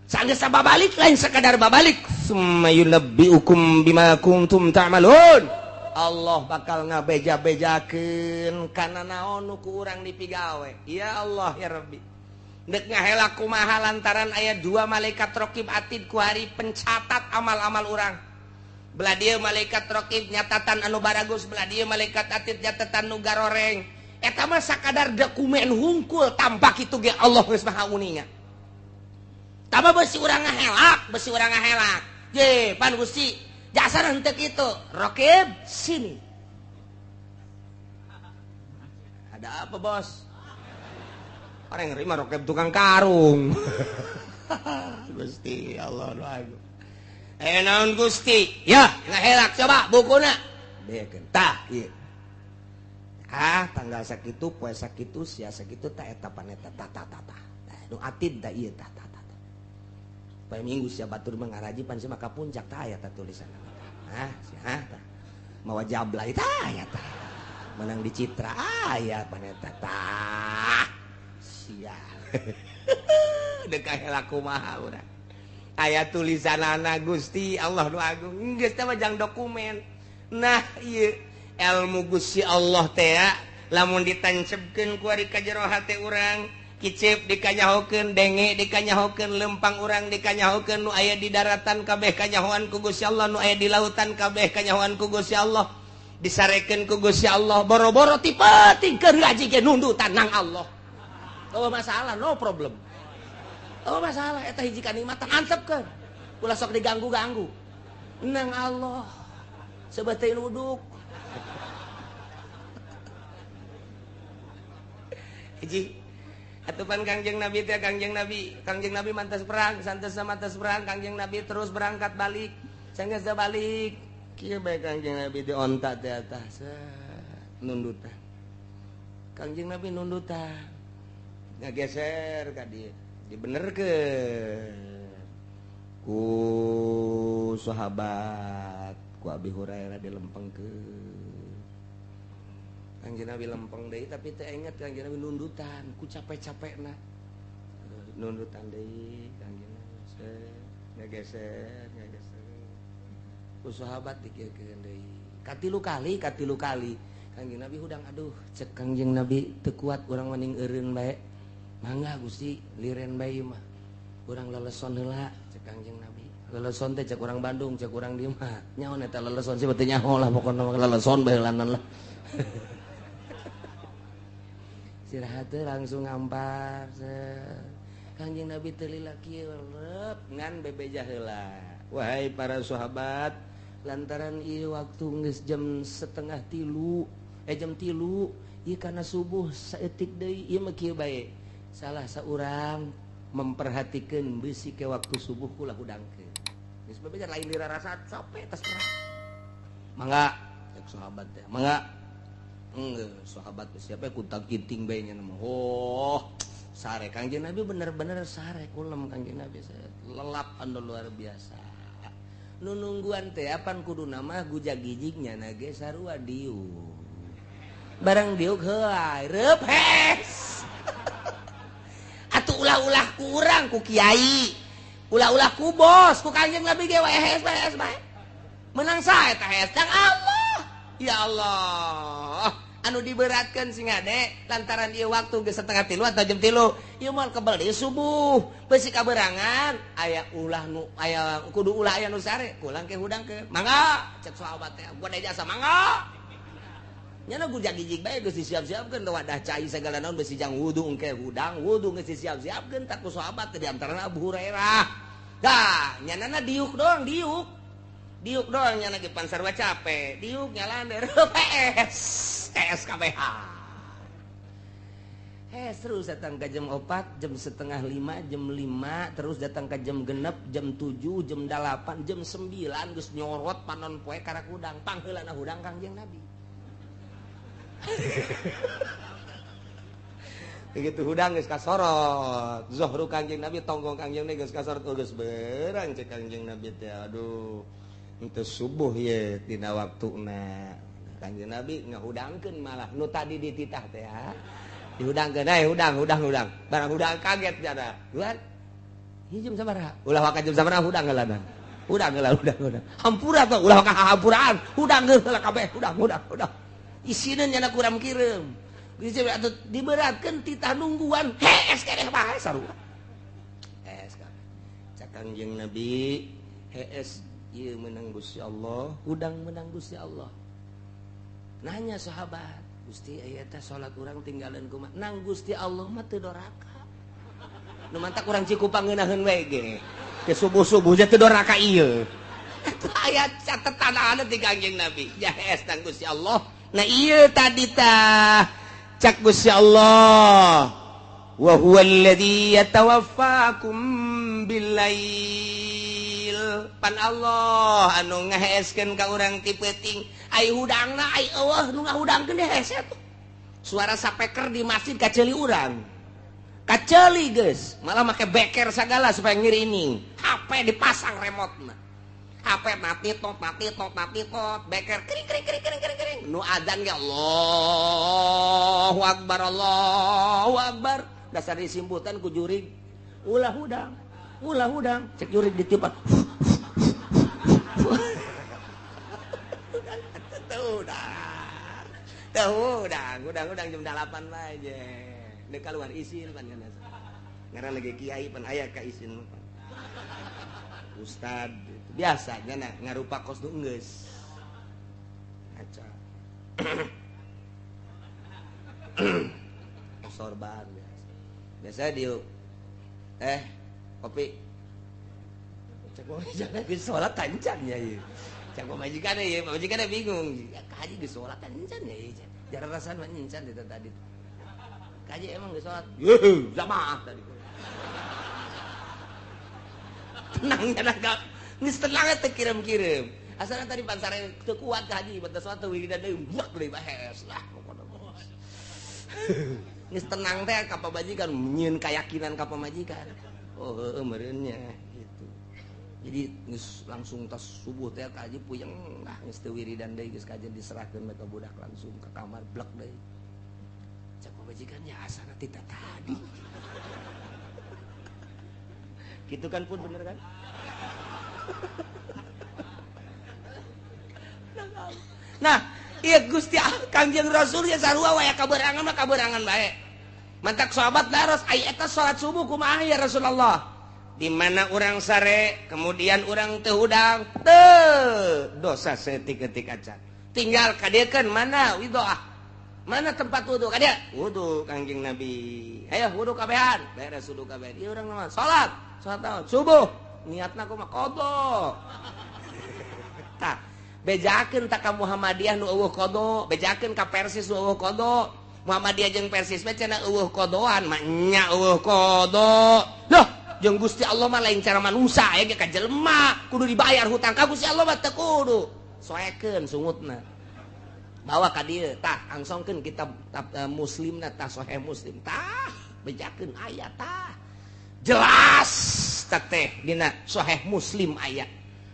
Sanggeus babalik lain sekadar babalik, summa yunabbi'ukum bima kuntum ta'malun. Allah bakal ngabeja-bejakeun kana naon nu ku urang dipigawe. Ya Allah ya Rabbi. Dek ngahela kumaha lantaran aya dua malaikat raqib atid ku hari pencatat amal-amal urang. Belah dieu malaikat raqib nyatatan anu baragus, belah dieu malaikat atid nyatatan nu garoreng. Eta mah sakadar dokumen hungkul tanpa kitu ge Allah geus maha uninga. Tama besi urang ngahelak, besi urang ngahelak. Ye, pan Gusti, jasa henteu kitu. Raqib sini. Ada apa, Bos? Orang nerima rokep tukang karung. Gusti Allah nu agung. Naon Gusti? Ya, ngahelak coba bukuna. Bekeun tah ieu. Ah, tanggal sakitu, poe sakitu, sia sakitu tah eta paneta tah tah tah tah. Nu atid tah ieu tah tah tah. Poe Minggu sia batur mah ngaraji pan sia maka puncak tah aya tah tulisanna. Hah, sia tah. Mawa jablay tah aya tah. Menang di Citra aya paneta tah. Sial. Dek kahela kumaha urang. Aya tulisanana Gusti Allah nu agung. Geus teh mah jang dokumen. Nah, ieu ilmu Gusti Allah teh lamun ditancepkeun ku ari ka jero hate urang, kicep dikanyahokeun, denge dikanyahokeun, lempang urang dikanyahokeun, nu aya di daratan kabeh kanyahoan ku Gusti Allah, nu aya di lautan kabeh kanyahoan ku Gusti Allah. Disarekeun ku Gusti Allah, boro-boro ti peuting keur ngaji ge nundutan nang Allah. Oh masalah, no problem. Oh masalah, eta hiji kanikmatan antepkeun. Ulah sok diganggu-ganggu. Nang Allah. Sebateuy uduk. Hiji. Atupan Kangjeng Nabi teh Kangjeng Nabi mantas perang, santesna mantas perang, Kangjeng Nabi terus berangkat balik. Sanggeus balik, kieu bae Kangjeng Nabi di onta teh atas. Nundutan. Kangjeng Nabi nundutan. Ngageser ka dieu dibenerkeun ku sahabat ku Abi Hurairah dilempengkeun. Kangjeng Nabi lempeng deui tapi teu inget Kangjeng Nabi nundutan ku capek-capekna. Nundutan deui Kangjeng Nabi ngageser ngageser ku sahabat dikieukeun deui. Katilu kali Kangjeng Nabi hudang aduh cek Kangjeng Nabi teu kuat urang mending eureun bae. Mangga Gusti liren bae mah. Urang leleson heula cek Kangjeng Nabi. Leleson teh cek urang Bandung, cek urang dieu mah. Nyaho eta leleson sih beuteung nyaho lah pokona mah leleson bae heulanan lah. Istirahat teh langsung ngampar. Kangjeng Nabi teu lila kieu leup ngan bebeja heula. Wahai para sahabat, lantaran ieu waktu geus jam 2:30, jam 3, ieu kana subuh saeutik deui ieu mah kieu bae. Salah seorang memperhatikan besi ke waktu subuh kula hudangkeun. Geus bebeja lain dirarasa capek tas perang. Mangga cek sahabat teh, mangga. Enggeus sahabat teh siapa kuntang kinting bae nya mah. Oh, sare Kangjeng Nabi bener-bener sare kulem Kangjeng Nabi lelap anu luar biasa. Nu nungguan teh apan kuduna mah gujagijig nyana ge sarua diuk. Barang diuk heuay reup hes. Atuh ulah-ulah ku urang ku kiai, ulah-ulah ku bos, ku Kangjeng Nabi ge wae hes bae hes bae. Menang sae eta hes tang Allah. Ya Allah. Anu diberatkan sing ade lantaran ieu waktu geus 2:30 atau jam 3 ieu moal kebel deui subuh beusi kaberangan aya ulah nu aya kudu ulah aya nu sare kulang ke hudang ke mangga cek sahabat teh gua jasa mangga nyana gujag-gijig bae geus disiap-siapkeun wadah cai sagala naon beusi jang wudu engke hudang wudu geus disiap-siapkeun tak ku sahabat teh di antarana Abu Hurairah dah nyanana diuk doang diuk doang nyana ge pan sarua capek diuk nyalander PS SKBH. Terus datang ke jam 4, jam 4:30, jam 5, terus datang ke jam 6, jam 7, jam 8, jam 9 geus nyorot panon poe karak hudang, pangheulana hudang Kangjeng Nabi. Begitu hudang geus kasorot, zuhru Kangjeng Nabi tonggong Kangjeng Nabi geus kasorot geus berang cek Kangjeng Nabi teh aduh henteu subuh ye dina waktuna. Kangjeng Nabi ngahudangkeun malah nu tadi dititah teh ya. Dihudangkeun eh hudang barang hudang kaget jana. Duan. Ieu jam sabaraha? Ulah waka jam sabaraha hudang heula. Hudang heula hudang. Hampura teh ulah waka hampuraan. Hudang heula kabeh hudang. Isina nyana kuram kireum. Geus atuh diberatkeun titah nungguan. Hees keneh bae sarua. Hees kabeh. Cak Kangjeng Nabi hees ieu meunang Gusti Allah, hudang meunang Gusti Allah. Nanya sahabat, Gusti aya teh salat urang tinggalan kumaha? Nang Gusti Allah mah teu doraka. Nu mantak urang Cikupang ngeunaheun we ge. Ke subuh-subuh teh teu doraka ieu. Eta aya catetan ti Kangjeng Nabi. Jahes nang Gusti Allah. Nah ieu tadi tah cak Gusti Allah. Wa huwa alladzi yatawaffakum billail. Pan Allah anu ngaheeskeun ka urang ti peuting. Ai hudangna ai eueuh nu ngahudangkeun hese tuh. Suara sapeker di masjid kaceuli urang. Kaceuli geus, malah make beker sagala supaya ngirining. HP dipasang remote-na. HP mati tot mati tot mati tot, beker kering kering kering kering kering kering. Nu adzan ge Allahu akbar Allahu akbar. Dasar disimputan ku jurig. Ulah hudang. Ulah hudang, cek jurig ditiupan. Tuh, udang jam 8 bae je. Deuk keluar isin pan kana. Ngaran lagi kiai pan aya ka isin. Ustad biasa nya ngarupa kos nu geus. Ngaca. Sorban biasa. Biasa diuk. Kopi. Cek majikan geus salat tancan nya ieu. Cek majikan ieu, majikan bingung. Ya kaji geus salat tancan ya ieu. Jarang rasaan mah encan di tadi. Kaji emang geus salat. Yeuh, jamaah tadi. Tenang nya gak geus tenang teh kirim-kirim. Asalna tadi pansare teu kuat ka haji, batas salat teu wiridan deui, buak deui bahes lah pokona. Geus tenang teh ka pamajikan, nyieun kayakinan ka pamajikan. Oh heueuh meureun nya gitu. Jadi geus langsung tas subuh teh ka haji puyeng lah geus teu wiridan deui geus kajen diserahkeun ka budak langsung ke kamar blek deui. Cak pamajikan nya asana ti tadi. Gitu kan pun bener kan? Nah, iya Gusti Kangjeng Rasul ya sarua waya kaberangan mah kaberangan bae. Mantak sahabat daros ai eta salat subuh kumaha ya Rasulullah? Di mana urang sare, kemudian urang teu hudang, teu dosa seetik-etik acan. Tinggal kadiekeun mana widoah. Mana tempat wudu ka dia? Wudu Kangjeng Nabi. Ayo wudu kabehan, beres wudu kabehan. Ieu urang mah salat, salat naon? Subuh. Niatna kumaha? Qadha. Tah, bejakeun tak ka Muhammadiyah nu eueuh qadha, bejakeun ka Persis nu eueuh qadha. Muhammadiyah jeung Persis mah cenah eueuh qadhaan, mah nya eueuh qadha. Loh, jeung Gusti Allah mah lain cara manusia aya ge ka jelema, kudu dibayar hutang ka Gusti Allah mah teu kudu. Soekeun sungutna. Bawa ka dieu tah angsongkeun kitab Muslimna tah Sahih Muslim tah bejakeun aya tah. Jelas tah teh dina Sahih Muslim aya.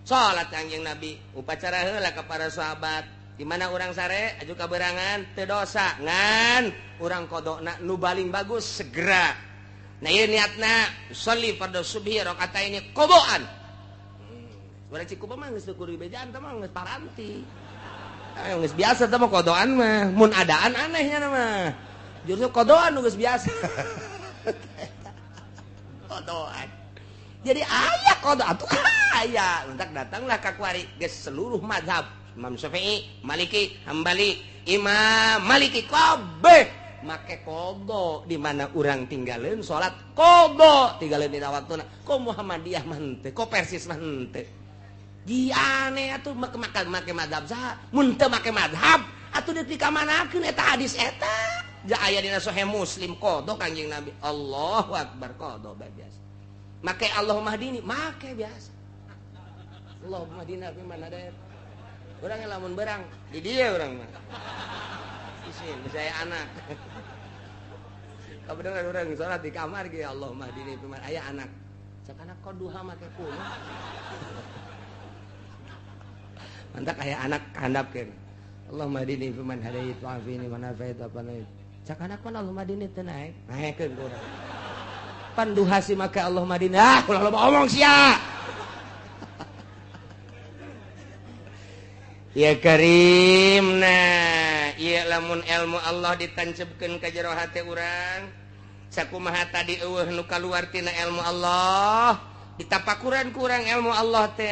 Salat Kangjeng Nabi upacara heula ka para sahabat. Di mana urang sare aju kaberangan teu dosa ngan urang qadona nu baling bagus segera. Nah ieu niatna sholli fardhu subhi rakaataini qadaan. Urang Cikupa mah geus teu kudu dibejaan teh mah geus paranti. Geus biasa teh mah kodoan mah, mun adaan anehnya mah. Justru kodoan geus biasa. Kodoan. Jadi aya kodoan tuh aya. Entak datanglah ka kuari geus seluruh mazhab. Imam Syafi'i, Maliki, Hambali, Imam Maliki kabeh make kodo di mana urang tinggalin salat kodo tinggalin dina waktuna. Kok Muhammadiyah mah henteu, kok Persis mah henteu. Di aneh atuh make make mazhab saha? Mun teu make mazhab atuh deuk dikamanakeun eta hadis eta. Ja aya dina Sahih Muslim kodo Kangjeng Nabi. Allahu akbar kodo bae biasa. Make Allahumma hdini make biasa. Allahumma hdina fi man hadait. Urang lamun berang di dieu urang mah. Isin saya anak. Kabeneran urang salat di kamar ge Allahumma hdini fi man aya anak. Cak anak kok duha make kuno. Mantak aya anak handapkeun. Allahumma hdini fi man hadait wa afini man afait apa naik. Cak anak mah Allahumma hdini teu naek. Naekeun ku urang. Pan duha si make Allahumma hdini. Ah, ulah loba omong sia. Ya Karim, nah ieu lamun ilmu Allah ditancepkeun ka jero hate urang, sakumaha tadi eueuh nu kaluar tina ilmu Allah, ditapakuran ku urang ilmu Allah teh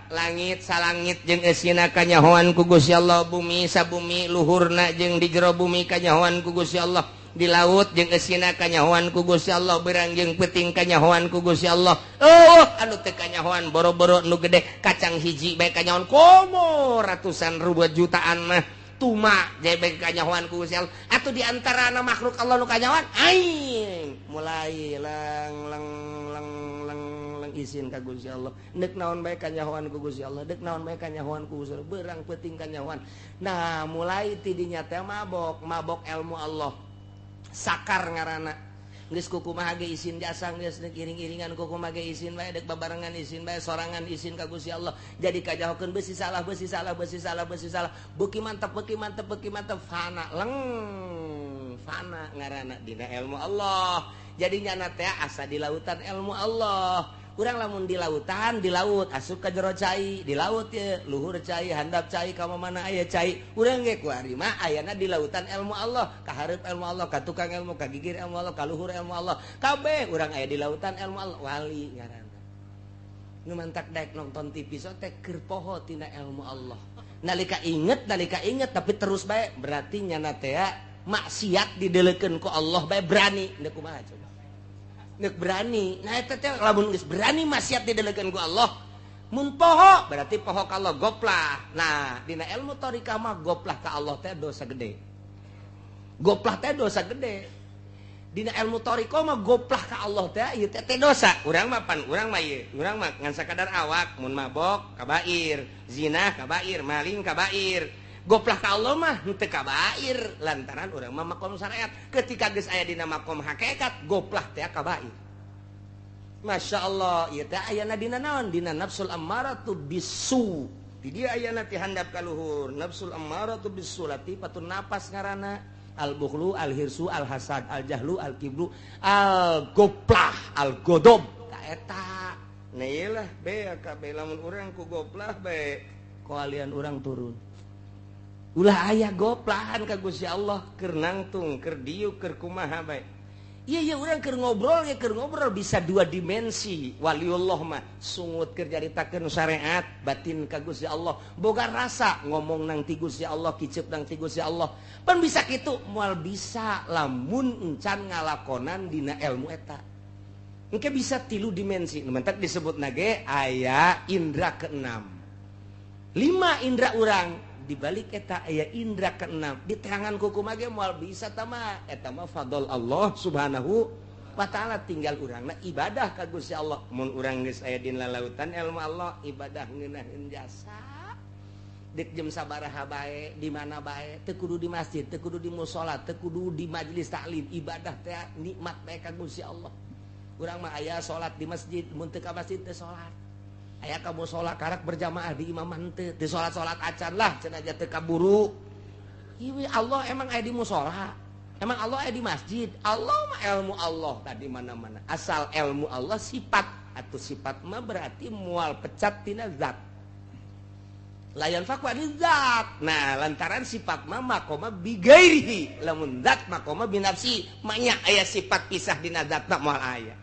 langit salangit jeung eusina kanyahoan ku Gusti Allah, bumi sabumi luhurna jeung di jero bumi kanyahoan ku Gusti Allah, di laut jeung eusina kanyahoan ku Gusti Allah, berang jeung peuting kanyahoan ku Gusti Allah. Oh, anu teu kanyahoan boro-boro nu gede kacang hiji bae kanyahoan komo ratusan ribu jutaan mah tuma jebeng kanyahoan ku Gusti Allah. Atuh di antarana makhluk Allah nu kanyahoan aing mulai leng leng leng leng leng isin ka Gusti Allah. Deuk naon bae kanyahoan ku Gusti Allah, deuk naon bae kanyahoan ku Gusti Allah, berang peuting kanyahoan. Nah, mulai ti dinya teh mabok, mabok ilmu Allah. Sakar ngaranna geus kukumaha ge isin jasa geus deuk iring-iringan kukumaha ge isin bae deuk babarengan isin bae sorangan isin ka Gusti Allah. Jadi kajahokeun beusi salah beusi salah beusi salah beusi salah beuki mantep beuki mantep beuki mantep fana leng fana ngaranna dina ilmu Allah. Jadi nyana teh asa di lautan ilmu Allah. Urang lamun di lautan, di laut asup ka jero cai, di laut ye luhur cai, handap cai, ka mana aya cai. Urang ge kuari mah ayana di lautan ilmu Allah, ka hareup ilmu Allah, ka tukang ilmu, ka gigir ilmu Allah, ka luhur ilmu Allah. Kabeh urang aya di lautan ilmu Allah, wali ngaranna. Nu mantak daek nonton TV so teh keur poho tina ilmu Allah. Nalika inget tapi terus bae berarti nyana teh maksiat didelekeun ku Allah bae berani. Deuk kumaha coba? Nek berani, nah eta teh lamun geus berani maksiat didelekeun ku Allah, mun poho berarti poho ka Allah goplah. Nah, dina ilmu thariqah mah goplah ka Allah teh dosa gede. Goplah teh dosa gede. Dina ilmu thariqah mah goplah ka Allah teh ieu teh dosa. Urang mah pan urang mah ieu, urang mah ngan sakadar awak mun mabok kabair, zina kabair, maling kabair. Goplah ka Allah mah henteu kabair lantaran urang mah makom syariat. Ketika geus aya dina makom hakikat, goplah teh kabair. Masya Allah, ieu teh ayana dina naon? Dina nafsul ammaratu bisu. Di dieu ayana ti handap ka luhur, nafsul ammaratu bisu latifatun napas ngaranna. Al bukhlu, al hirsu, al hasad, al jahlu, al kibru, al goplah, al godob. Ta eta. Nah ieu lah bea kabeh lamun urang ku goplah bae koalian urang turun. Ulah aya goplahan ka Gusti Allah keur nangtung, keur diuk, keur kumaha bae. Iya iya urang keur ngobrol ya keur ngobrol bisa dua dimensi. Waliullah mah sungut keur nyaritakeun syariat batin ka Gusti Allah. Boga rasa ngomong nang ti Gusti Allah, kicep nang ti Gusti Allah. Pan bisa kitu moal bisa lamun encan ngalakonan dina ilmu eta. Engke bisa tilu dimensi. Nu mantak disebutna ge aya indra keenam. 5 indra urang dibalik eta aya indra keenam di terangan kuku mage moal bisa tama eta mah fadl Allah subhanahu wa ta'ala. Tinggal urangna ibadah ka Gusti Allah. Mun urang geus aya dina lautan ilmu Allah ibadah ngeunaheun jasa deuk jam sabaraha bae di mana bae teu kudu di masjid teu kudu di musala teu kudu di majelis taklim ibadah teh nikmat bae ka Gusti Allah. Urang mah aya salat di masjid mun teu ka masjid teu salat. Aya ka musala karak berjamaah di imam henteu, di salat-salat acan lah cenah aja teu kaburu. Ieu Allah emang aya di musala, emang Allah aya di masjid. Allah mah ilmu Allah tadi mana-mana. Asal ilmu Allah sifat atau sifat mah berarti mual pecat tina zat. La yanfakku anil zat. Nah, lantaran sifat mah maqoma bi ghairihi, lamun zat maqoma bi nafsi, maknya aya sifat pisah dina zatna moal aya.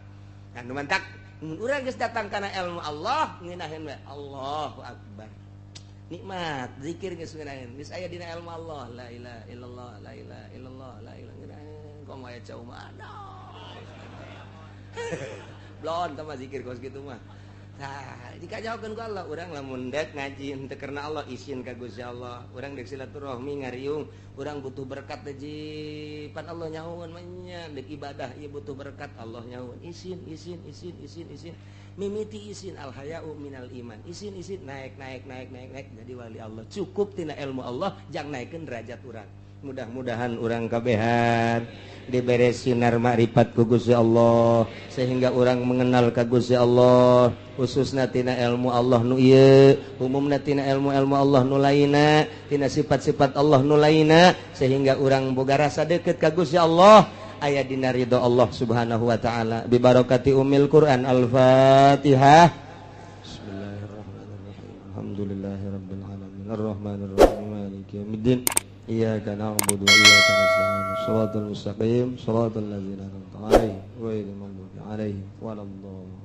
Nah, nu mantak mun urang geus datang kana ilmu Allah ngeunaheun we Allahu akbar. Nikmat zikir geus ngeunaheun, geus aya dina ilmu Allah, la ilaha illallah, la ilaha illallah, la ilaha ngeunaheun komo aya cau mah aduh. Blon tah mah zikir kos kitu mah. Nah, dikajahokeun ku Allah, urang lamun dek ngaji henteu karena Allah isin ka Gusti Allah, urang dek silaturahmi ngariung, urang butuh berkat teh pan Allah nyahoeun mah nya, dek ibadah ieu butuh berkat Allah nyahoeun, isin isin isin isin isin, mimiti isin al haya'u minal iman, isin isin naik naik naik naik naik jadi wali Allah, cukup tina ilmu Allah jang naikeun derajat urang. Mudah-mudahan urang kabehan dibere sinar makrifat ku Gusti Allah sehingga urang mengenal ka Gusti Allah, khususna tina ilmu Allah nu ieu, umumna tina ilmu-ilmu Allah nu lainna, tina sifat-sifat Allah nu lainna, sehingga urang boga rasa deukeut ka Gusti Allah, aya dina ridho Allah Subhanahu wa taala. Bi barakati umil Quran. Al-Fatihah. Bismillahirrahmanirrahim. Alhamdulillahirabbil alamin arrahmanirrahim maliki yaumiddin. Iyyaka na'budu wa iyyaka nasta'in. Shiratal mustaqim, shiratal ladzina an'amta 'alaihim ghairil maghdubi 'alaihim waladdallin.